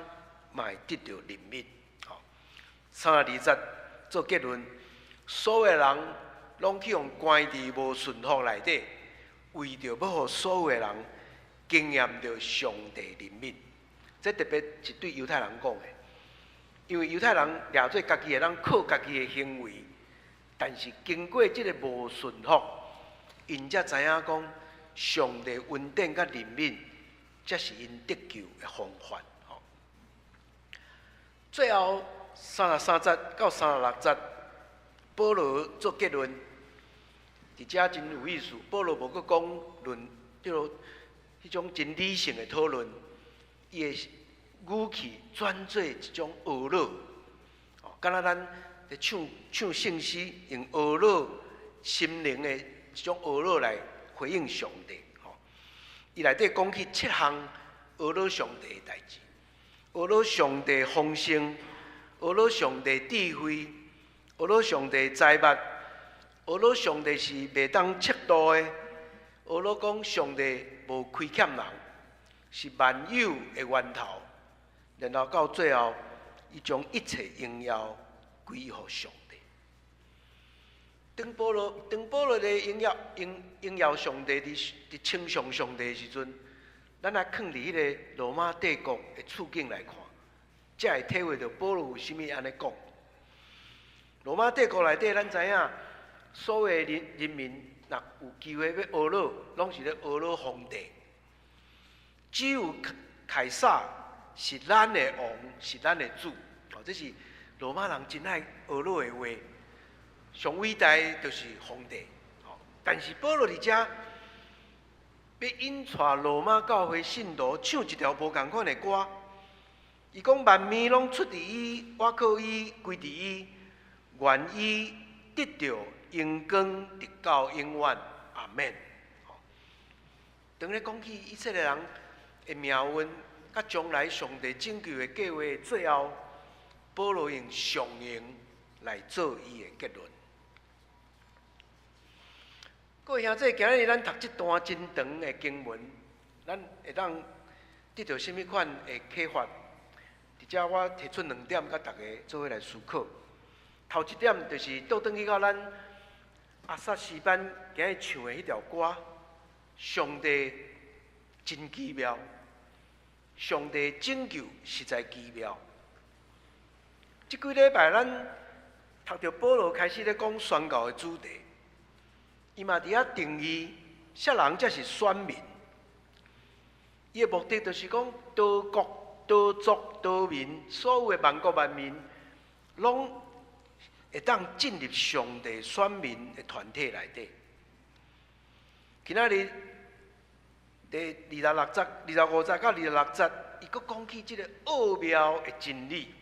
嘛會得著憐憫。32節做結論，所有人攏去予關佇無順服內底，為著欲予所有的人經驗著上帝憐憫。這特別是對猶太人講的，因為猶太人掠做家己會當靠家己的行為，但是經過這个無順服，𪜶才知影講上帝恩典佮憐憫，才是𪜶得救的方法。最後33節到36節，保羅做結論，佇遮真有意思。保羅無閣講論，叫做彼種真理性的討論，伊的語氣轉做一種懊惱，哦，敢若咱佇唱唱聖詩，用懊惱心靈的一種懊惱來回應上帝。吼，伊內底講起七項懊惱上帝的代誌，懊惱上帝豐盛，懊惱上帝智慧，懊惱上帝財物，懊惱上帝是袂當測度的，懊惱講上帝無虧欠人，是萬有的源頭。然後到最後，伊將一切榮耀歸予上帝。當保羅咧榮耀上帝，佇稱頌上帝的時陣，咱來囥佇彼个羅馬帝國的處境來看，才會體會著保羅為啥物按呢講。羅馬帝國內底，咱知影，所有人民若有機會欲懊惱，攏是咧懊惱皇帝。只有凱撒是咱的王，是咱的主。哦，這是羅馬人真愛懊惱的話。上偉大就是皇帝。哦，但是保羅佇遮欲引帶羅馬教會信徒唱一條無仝款的歌。伊講萬物攏出佇伊，倚靠伊，歸佇伊，願伊得著榮光，直到永遠。阿門。當咧講起以色列人的命運，佮將來上帝拯救的計劃，最後保羅用上榮來做伊的結論。各位兄弟，今日咱讀這段真長的經文，咱會當得著啥物款的啟發？佇遮我提出兩點，佮大家做伙來思考。頭一點就是倒轉去到咱阿薩詩班今日唱的彼條歌，上帝真奇妙，上帝拯救實在奇妙。這幾禮拜咱讀著保羅開始咧講宣教的主題，伊嘛佇遐定義啥人才是選民。伊的目的就是講，多國、多族、多民，所有的萬國萬民，攏會當進入上帝選民的團體內底。今仔日第26節、25節到26節，伊閣講起這个奧妙的真理。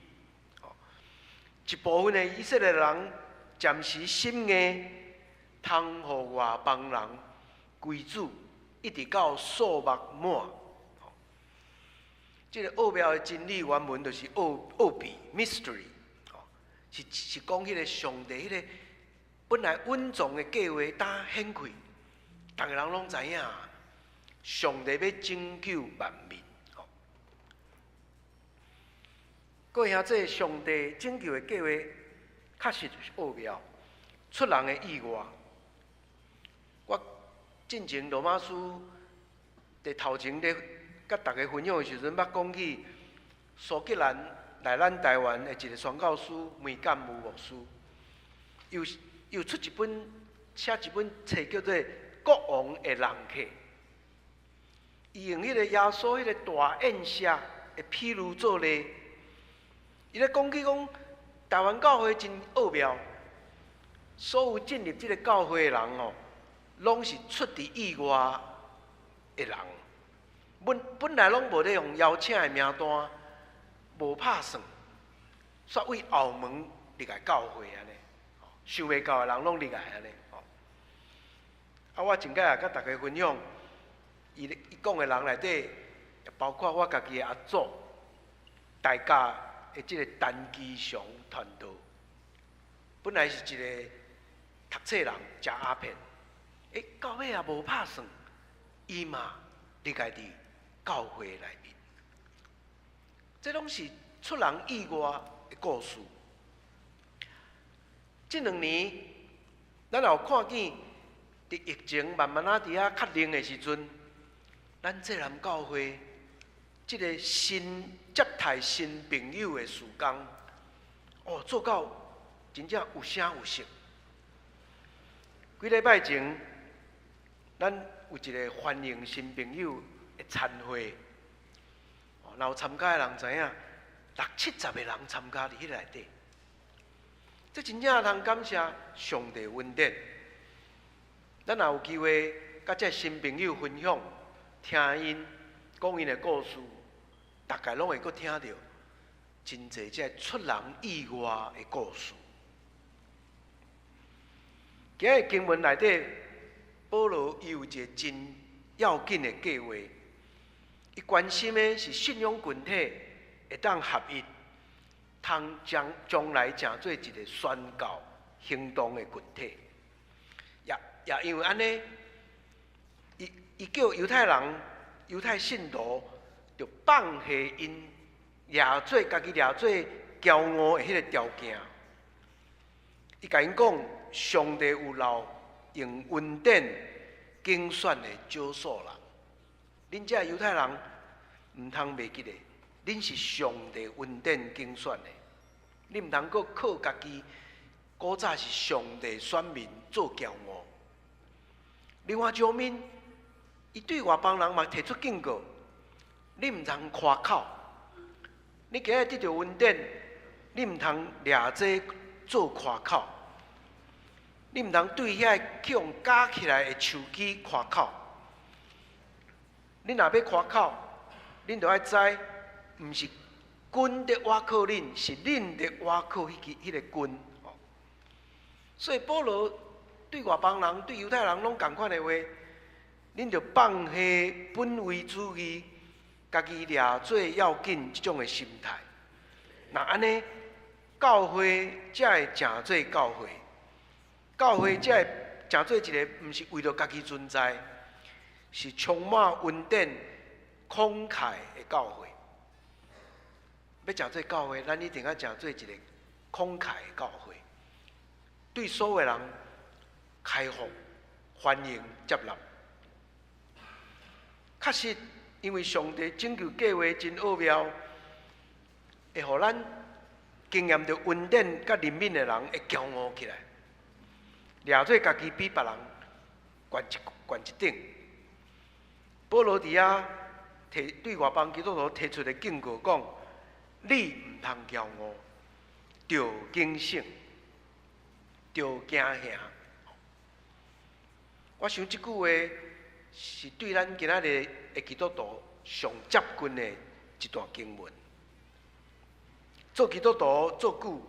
一部分的以色列人暫時心硬，通予外邦人歸主，一直到數目滿。這个奧妙的真理原文就是奧秘（mystery），是講彼个上帝彼个本來隱藏的計劃，當顯開，逐个人攏知影，上帝欲拯救萬民。各位兄弟，上帝拯救的計劃確實是奧妙，出人的意外。我進前羅馬書佇頭前咧，佮大家分享的時陣，捌講起蘇格蘭來咱台灣的一个宣教師梅干姆牧師，又出一本寫一本冊叫做《國王的人客》。伊用彼个耶穌彼个大宴席的譬喻做例，伊咧講起講台灣教會真奧妙，所有進入這个教會的人哦，攏是出佇意外的人。本來攏無咧用邀請的名單，無拍算，煞對後門入來教會按呢，想袂到的人攏入來按呢。啊，我前擺也佮大家分享，伊講的人內底，包括我家己的阿祖，大甲的這个陳基祥傳道，本來是一个讀冊人，食鴉片，到尾也無拍算，伊嘛入來佇教會內面，這攏是出人意外的故事。這兩年，咱也有看見，佇疫情慢慢仔佇遐確認的時陣，咱這南教會這个新接待新朋友的事工，哦，做到真正有聲有色。幾禮拜前，咱有一个歡迎新朋友的餐會，哦，若有參加的人知影，六七十个人參加佇彼內底。這真正通感謝上帝恩典。咱若有機會佮這新朋友分享，聽𪜶講𪜶的故事，大概攏會閣聽著真濟這出人意外的故事。今日經文內底，保羅伊有一個真要緊的計劃，伊關心的是信仰群體會當合一，通將將來成做一個宣告行動的群體。也因為按呢，伊叫猶太人、猶太信徒，著放下𪜶掠做家己掠做驕傲的彼個條件。伊共𪜶講，上帝有留用恩典揀選的少數人。恁這猶太人毋通袂記得，恁是上帝恩典揀選的，恁毋通閣靠家己古早是上帝選民做驕傲。另外一方面，伊對外邦人嘛提出警告：你毋通誇口，你今日得著恩典，你毋通掠這做誇口，你毋通對遐去予絞起來的樹枝誇口。恁若欲誇口，恁著愛知，毋是根佇倚靠恁，是恁佇倚靠彼個根。所以保羅對外邦人、對猶太人攏仝款的話，恁著放下本位主義，家己掠做要緊這種的心態。若按呢，教會才會成做教會，教會才會成做一個毋是為著家己存在，是充滿恩典、慷慨的教會。欲成做教會，咱一定愛成做一個慷慨的教會，對所有人開放、歡迎、接納。確實，因為上帝拯救計劃真奧妙，會予咱經驗著恩典佮憐憫的人會驕傲起來，掠做家己比別人懸一懸一等。保羅佇遐提對外邦基督徒提出的警告，講：你毋通驕傲，著警醒，著驚嚇。我想這句話是對咱今仔日的基督徒上接近的一段經文。做基督徒做久，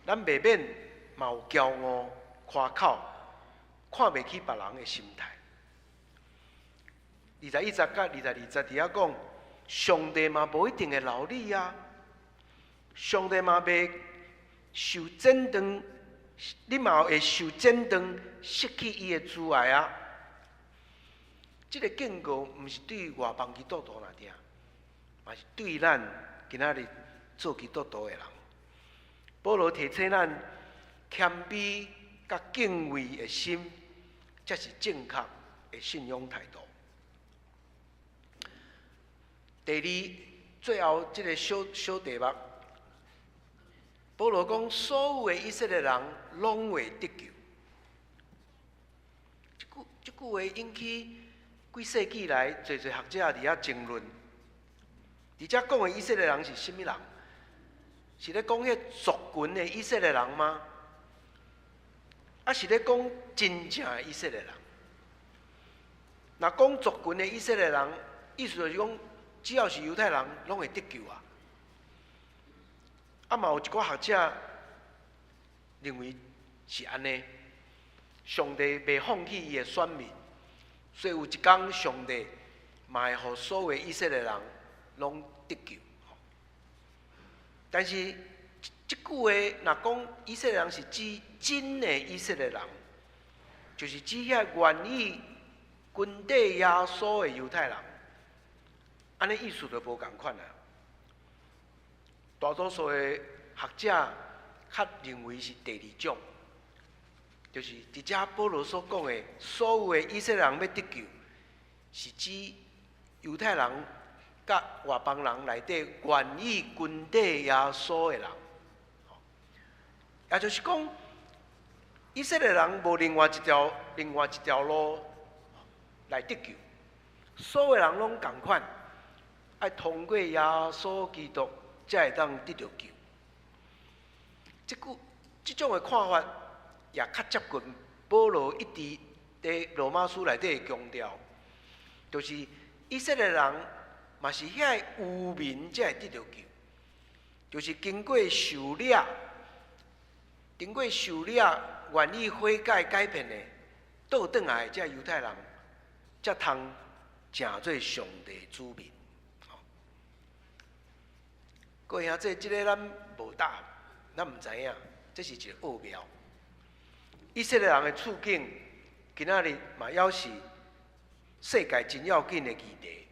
咱袂免嘛有驕傲、誇口、看袂起別人的心態。21節佮22節佇遐講，上帝嘛無一定會留你啊，上帝嘛袂受剪斷，你嘛會受剪斷，失去伊的慈愛啊。這個警告毋是對外邦基督徒爾爾，嘛是對咱今仔日做基督徒的人。保羅提醒咱謙卑佮敬畏的心，才是正確的信仰態度。第二，最後這個小小題目，保羅講，所有的以色列人攏會得救。這句話引起幾世紀來，濟濟學者佇遐爭論。佇遮講的以色列人是啥物人？是咧講彼族群的以色列人嗎？抑是咧講真正的以色列人？若講族群的以色列人，意思就是講，只要是猶太人，攏會得救啊！啊，嘛有一寡學者認為是按呢，上帝袂放棄伊的選民，所以有一工上帝嘛會予所有以色列人攏得救。但是這句話若講以色列人是指真的以色列人，就是指遐願意跟綴耶穌的猶太人，按呢意思就無仝款啊。大多數的學者較認為是第二種，就是佇遮保羅所講的，所有的以色列人欲得救，是指猶太人佮外邦人內底願意跟綴耶穌的人，也就是講，以色列人無另外一條路來得救，所有人攏仝款，愛通過耶穌基督才會當得著救。這句這種的看法也較接近保羅一直佇羅馬書內底強調，就是以色列人嘛是遐个愚民才會得著救，就是經過受掠，經過受掠，願意悔改改變的，倒轉來的這猶太人，才通成做上帝子民。各位兄弟，這个咱無答案，咱毋知影，這是一个奧妙。以色列人的處境，今仔日嘛猶是世界真要緊的議題。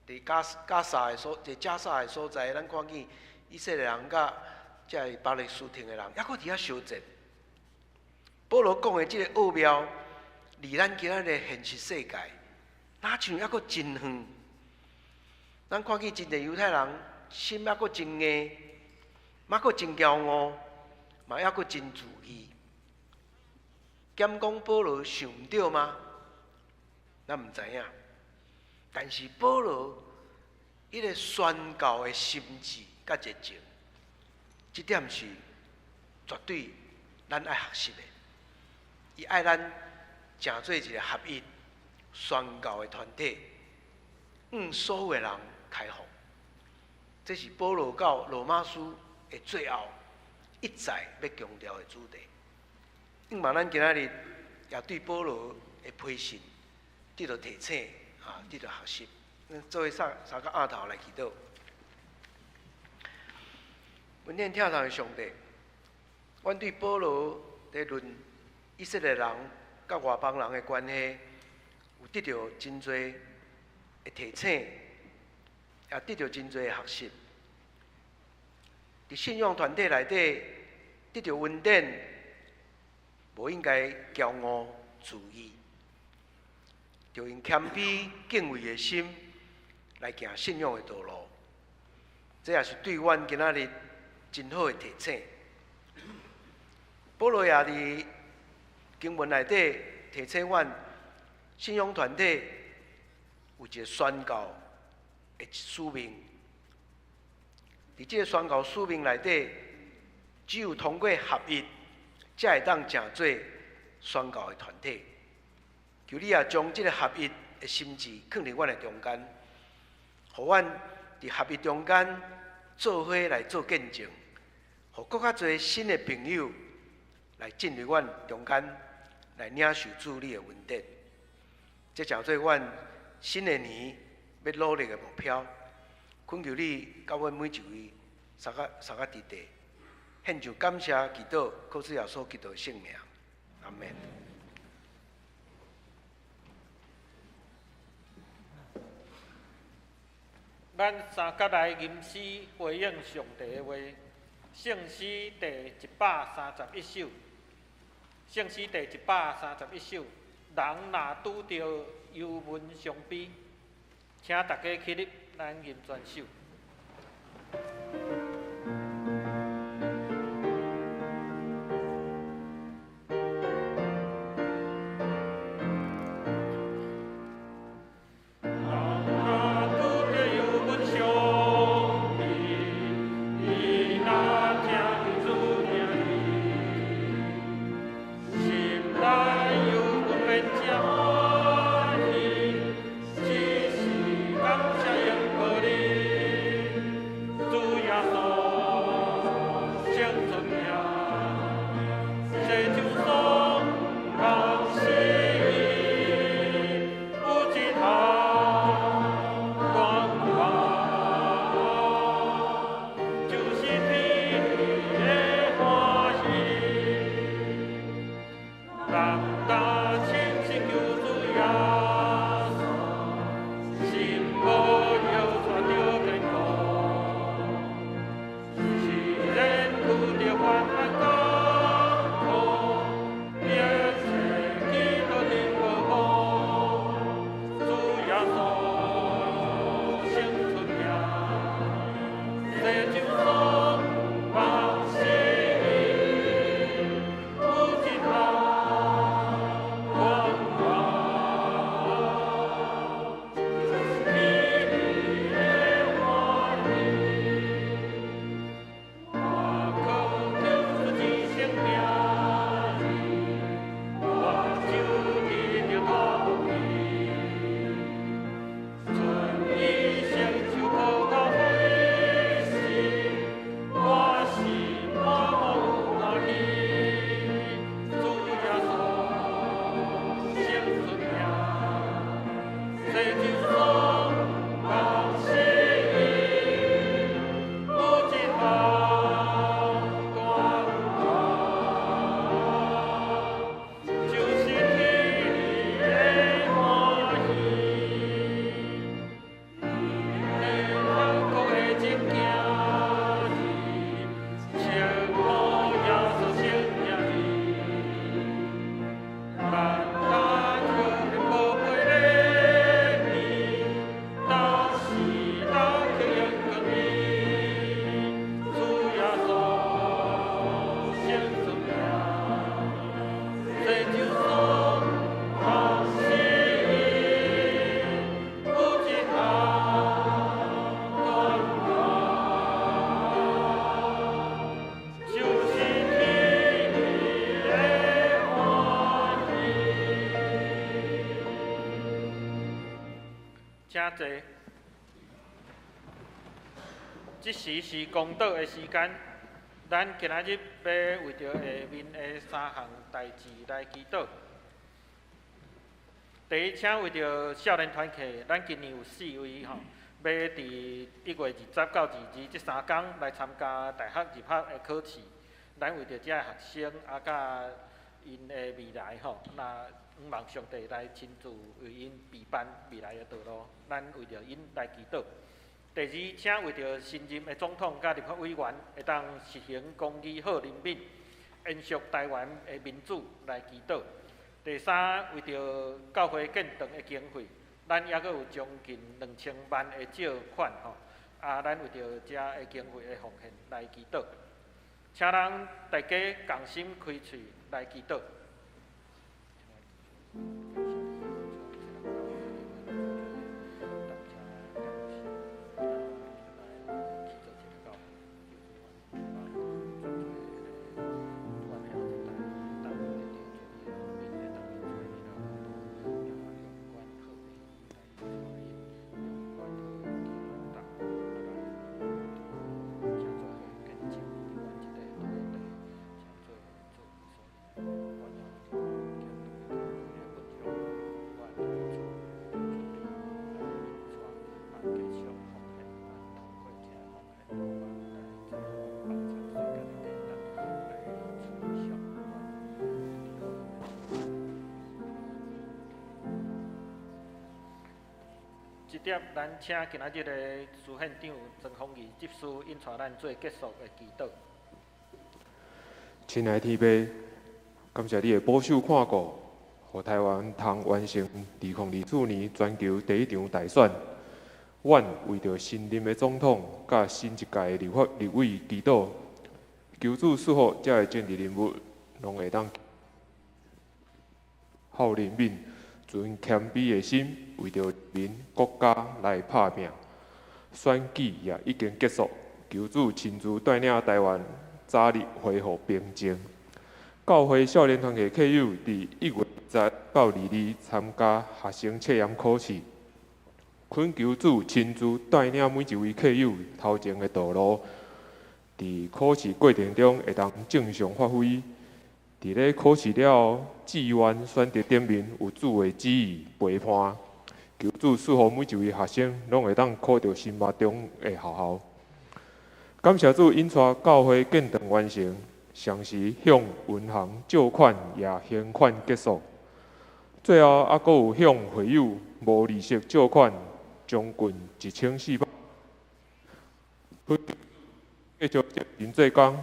佇加沙的所在，咱看見以色列人佮這个巴勒斯坦的人，猶閣佇遐相戰。保羅講的這个奧妙，離咱今仔日的現實世界，若像猶閣真遠。咱看見真濟猶太人心猶閣真硬，猶閣真驕傲，嘛猶閣真自義。敢講保羅想毋對嗎？咱毋知影。但是保羅伊个宣教的心志佮熱情，這點是絕對咱愛學習的。伊愛咱成做一个合一宣教的團體，向所有的人開放。這是保羅到羅馬書的最後一再欲強調的主題。希望咱今仔日也對保羅的批信得著提醒，啊，得著學習。咱做伙三三個徛頭來祈禱。恩典疼痛的上帝，阮對保羅佇論以色列人佮外邦人的關係，有得著真濟的提醒，也得著真濟的學習。佇信仰團體內底得著恩典，無應該驕傲自義，著用謙卑敬畏的心來行信仰的道路。這也是對阮今仔日真好的提醒。保羅也佇經文內底提醒阮，信仰團體有一個宣教的使命。佇這個宣教使命內底，只有通過合一，才會當成做宣教的團體。求你也將這個合一的心志囥佇阮的中間，予阮佇合一中間做伙來做見證，予閣較濟新的朋友來進入阮中間，來領受主你的恩典。這成做阮新的年欲努力的目標。懇求你佮阮每一位三個三個弟弟，獻上感謝祈禱，靠主耶穌基督的聖名，阿門。咱三甲來吟詩回應上帝的話，聖詩第131首。聖詩第131首，人若拄著憂悶傷悲，請大家起立，咱吟全首。請坐。這時是公禱的時間，咱今仔日欲為著下面的三項代誌來祈禱。第一，請為著少年團契，咱今年有四位吼，欲佇1月20到22這3工來參加大學入學的考試。咱為著遮的學生啊，佮𪜶的未來吼，那向望上帝來親自為𪜶備辦未來的道路，咱為著𪜶來祈禱。第二，請為著新任的總統佮立法委員會當實行公義好人民，延續台灣的民主來祈禱。第三，為著教會建堂的經費，咱猶閣有將近2000萬的借款吼，啊，咱為著遮的經費的奉獻來祈禱。請咱大家仝心開喙來祈禱。這點，咱請今仔日的司憲長曾宏儀執事引帶咱做結束的祈禱。親愛的天父，感謝你的保守看顧，予台灣通完成2024年全球第一場大選。阮為著新任的總統佮新一屆的立法立委祈禱，求主賜福遮的政治人物，攏會當好人民，存謙卑的心，為著民國家來拍拚。選舉也已經結束，求主親自帶領台灣早日恢復平靜。教會少年團契客友佇1月20到22參加學生測驗考試，懇求主親自帶領每一位客友頭前的道路，佇考試過程中會當正常發揮。佇咧考試了後，志願選擇頂面有主的旨意陪伴，求主賜予每一位學生攏會當考著心目中的學校。感謝主引帶教會建堂完成，同時向銀行借款也還款結束。最後猶閣有向會友無利息借款將近1400。繼續認做工，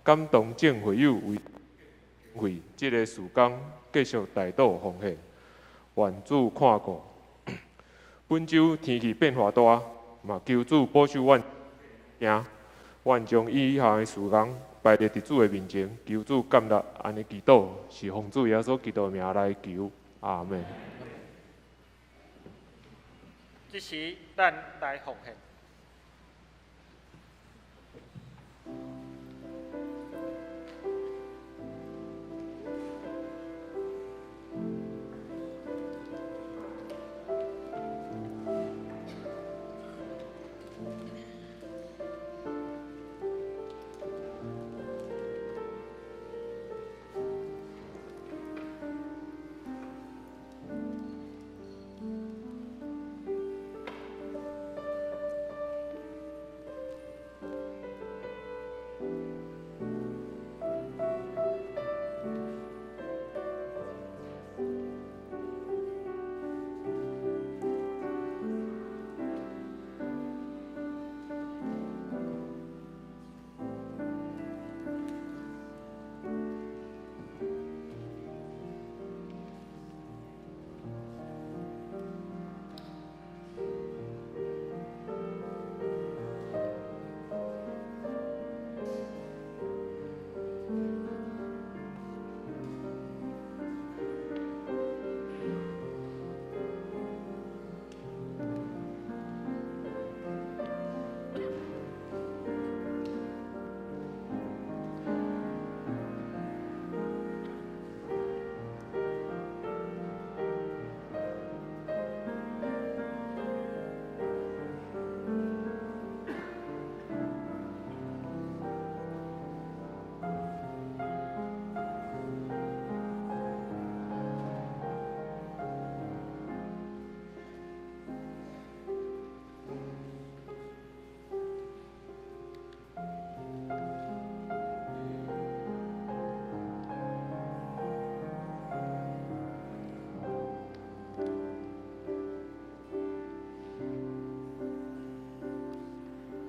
感動眾會友為為這个事工繼續代禱奉獻，願主看顧。本週天氣變化大，嘛求主保守阮行。阮將以下的事工擺佇主的面前，求主接納，按呢祈禱，是奉主耶穌基督的名來求，阿們。這時，咱來奉獻。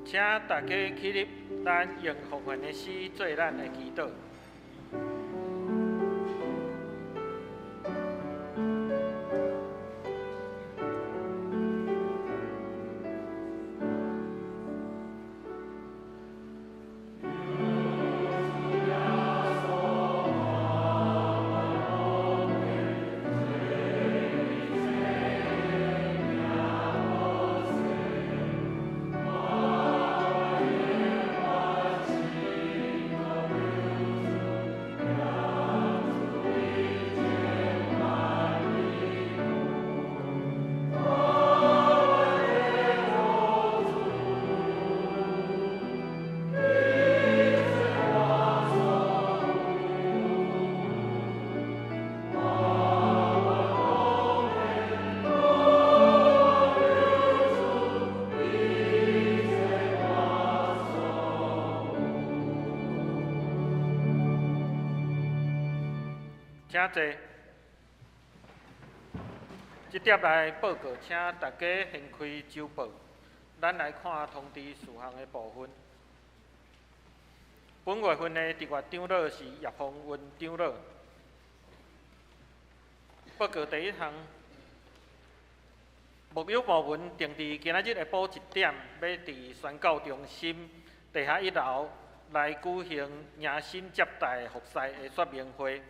請大家起立，咱用奉獻的詩做咱的祈禱。請坐。這碟來報告，請大家掀開周報，咱來看通知事項的部分。本月份的值月長老是葉宏文長老。報告第一項，牧友部門定佇今仔日下晡1點，欲佇宣教中心地下一樓來舉行迎新接待服侍的說明會，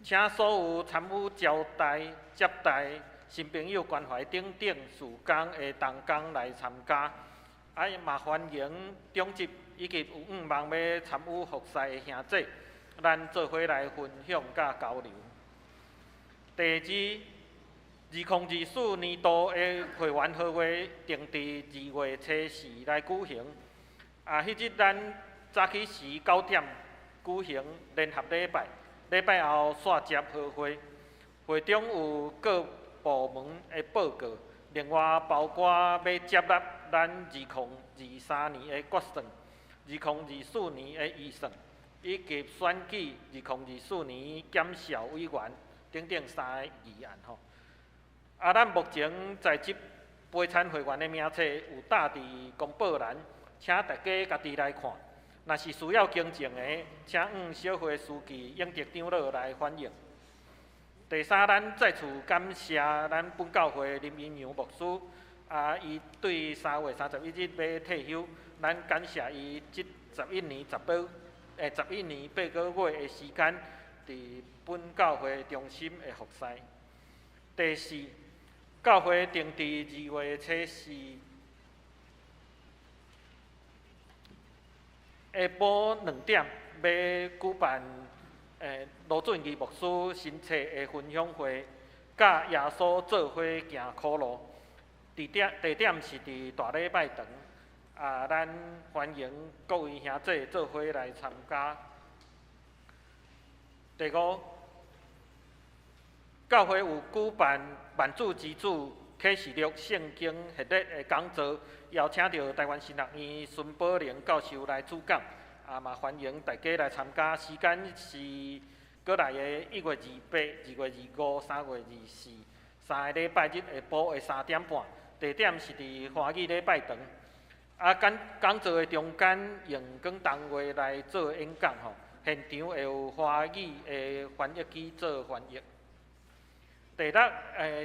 請所有參與招待、接待新朋友關懷等等事工的同工來參加。啊，嘛歡迎長執以及有向望欲參與服侍的兄弟，咱做伙來分享佮交流。第二，2024年度的會員號月定佇2月初四來舉行。啊，彼日咱早起時9點舉行聯合禮拜，禮拜後煞接合會，會中有各部門的報告，另外包括欲接納咱2023年的決算、2024年的預算，以及選舉2024年檢校委員等等三個議案吼。啊，咱目前在職陪參會員的名冊有貼佇公布欄，請大家家己來看。若是需要更正的，請向小會書記永德長老來反映。第三，咱再次感謝咱本教會林英陽牧師，啊，伊對3月31日欲退休，咱感謝伊這11年8個月的時間，佇本教會中心的服侍。第四，教會定佇2月初四下晡2點，欲舉辦盧俊義牧師新冊的分享會，佮耶穌做伙行苦路。地點是佇大禮拜堂。啊，咱歡迎各位兄弟做伙來參加。第五，教會有舉辦萬主之子啟示錄聖經系列的講座，邀請著臺灣神學院孫寶玲教授來主講，啊嘛歡迎大家來參加。時間是閣來的1月28、2月25、3月24，三個禮拜日下晡的3點半，地點是佇華語禮拜堂。啊，講座的中間用廣東話來做演講吼，現場會有華語的翻譯機做翻譯。第六，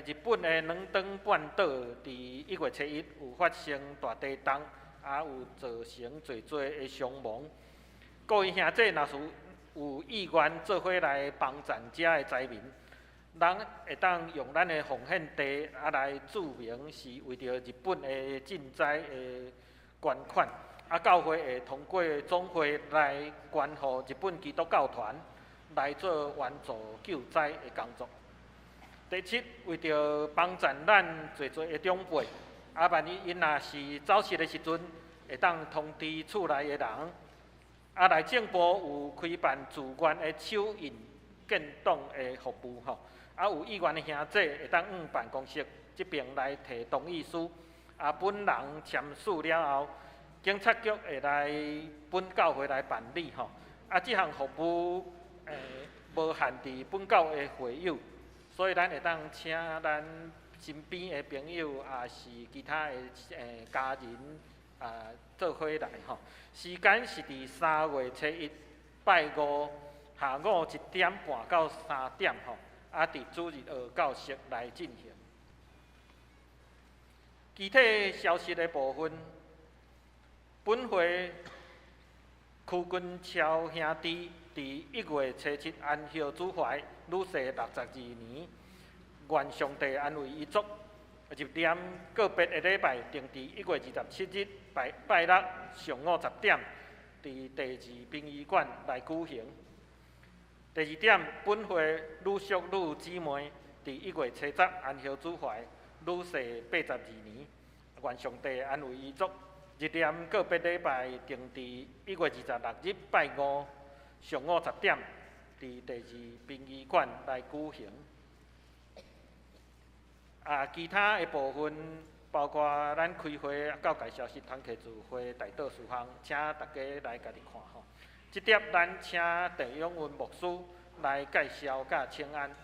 日本的能登半島佇1月7日有發生大地震，也有造成濟濟的傷亡。各位兄弟，若是有意願做伙來幫贊遮的災民，咱會當用咱的奉獻地啊來注明是為著日本的賑災的捐款，啊，教會會通過總會來捐予日本基督教團來做援助救災的工作。第七，為著幫贊咱濟濟的長輩，啊，萬一𪜶若是走失的時陣，會當通知厝內的人。啊，內政部有開辦自願的手印建檔的服務吼，啊，有意願的兄弟會當往辦公室這邊來提同意書，啊，本人簽署了後，警察局會來本教會來辦理吼。啊，這項服務無限制本教的會友。所以咱會當請咱身邊的朋友，也是其他的家人做伙來吼。時間是佇3月初1拜五下午1點半到3點吼，佇主日學教室來進行。其他消息的部分，本會區根超兄弟佇1月初7安息主懷，女婿62年，願上帝安慰遺族。入殮告別的禮拜定佇1月27日拜拜六上午10點，佇第二殯儀館來舉行。第二點，本會呂淑女姊妹佇1月初10安息主懷，女婿82年，願上帝安慰遺族。入殮告別禮拜定佇1月26日拜五上午10點，佇第二殯儀館來舉行。其他的部分包括咱開會告解消息、通課聚會、代禱事項，請大家來家己看吼。這碟咱請鄭永文牧師來介紹佮請安。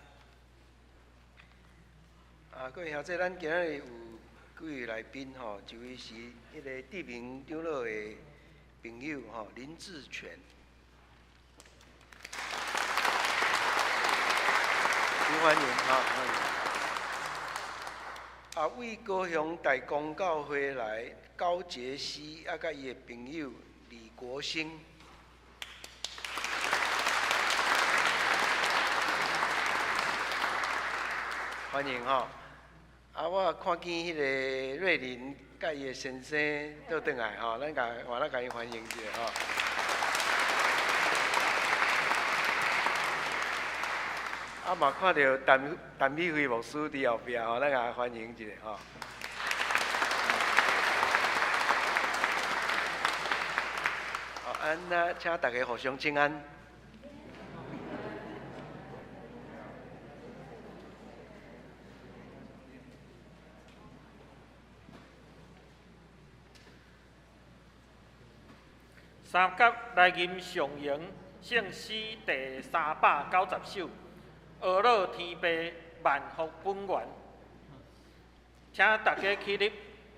各位兄弟，咱今仔日有幾位來賓吼，一位是彼个志明長老的朋友吼，林志全。歡迎哈，歡迎。為高雄大公教會來高杰西佮伊的朋友李國興。歡迎吼！我看見彼個瑞麟佮伊的先生倒轉來吼，咱共我來共伊歡迎一下吼。嘛看著陳陳美惠牧師佇後壁吼，咱共歡迎一下吼。好，那請大家互相請安。三甲來吟上榮聖詩第390首，阿樂天父萬福本源，請大家起立，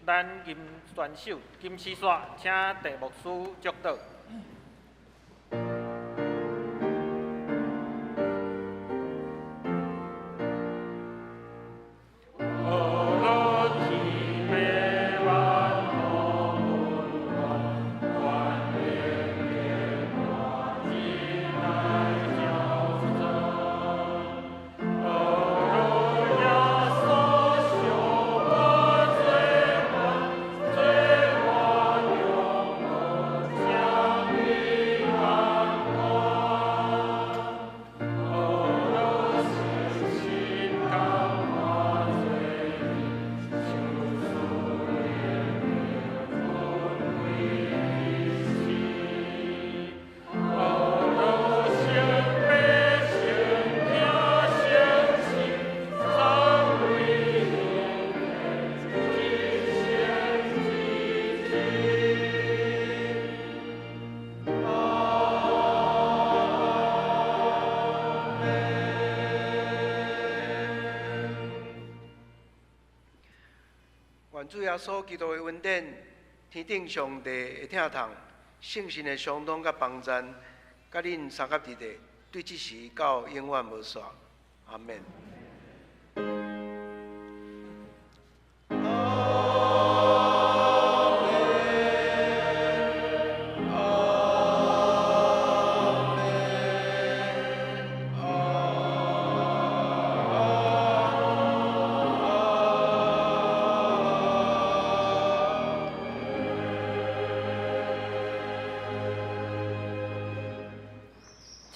咱吟全首金絲煞，請鄭牧師祝禱。主耶穌基督的恩典，天頂上帝的疼痛，聖神的相通佮幫贊，佮恁三甲弟弟，對這時到永遠無煞。阿們。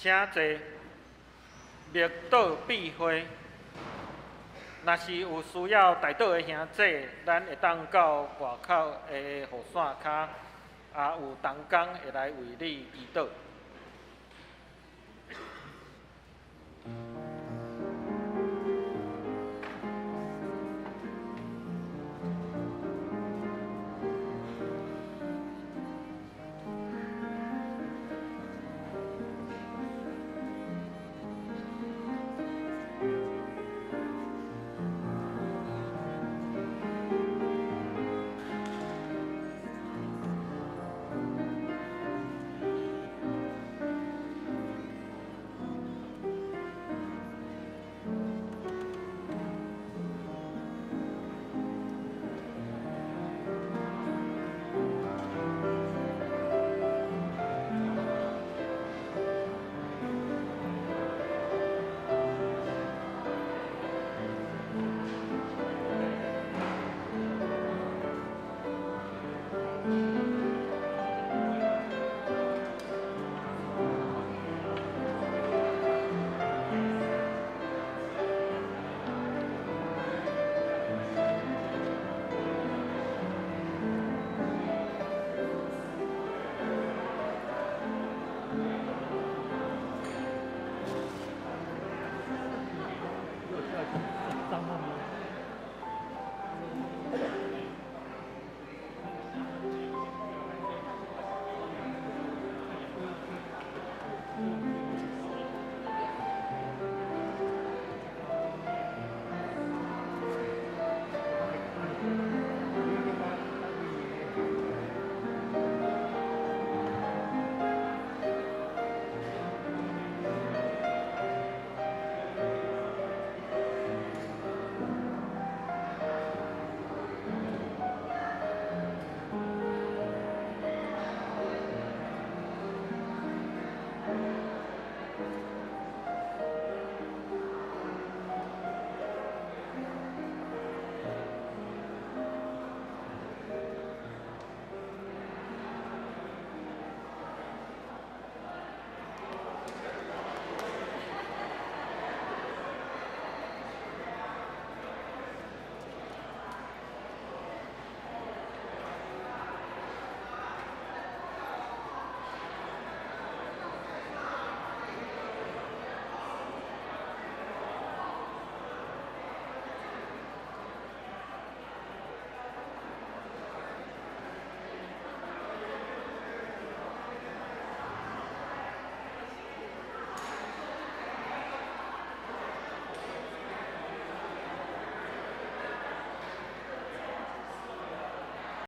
請坐，默禱閉會。若是有需要代禱的兄弟，咱會當到外口的雨傘跤，也有同工會來為你祈禱。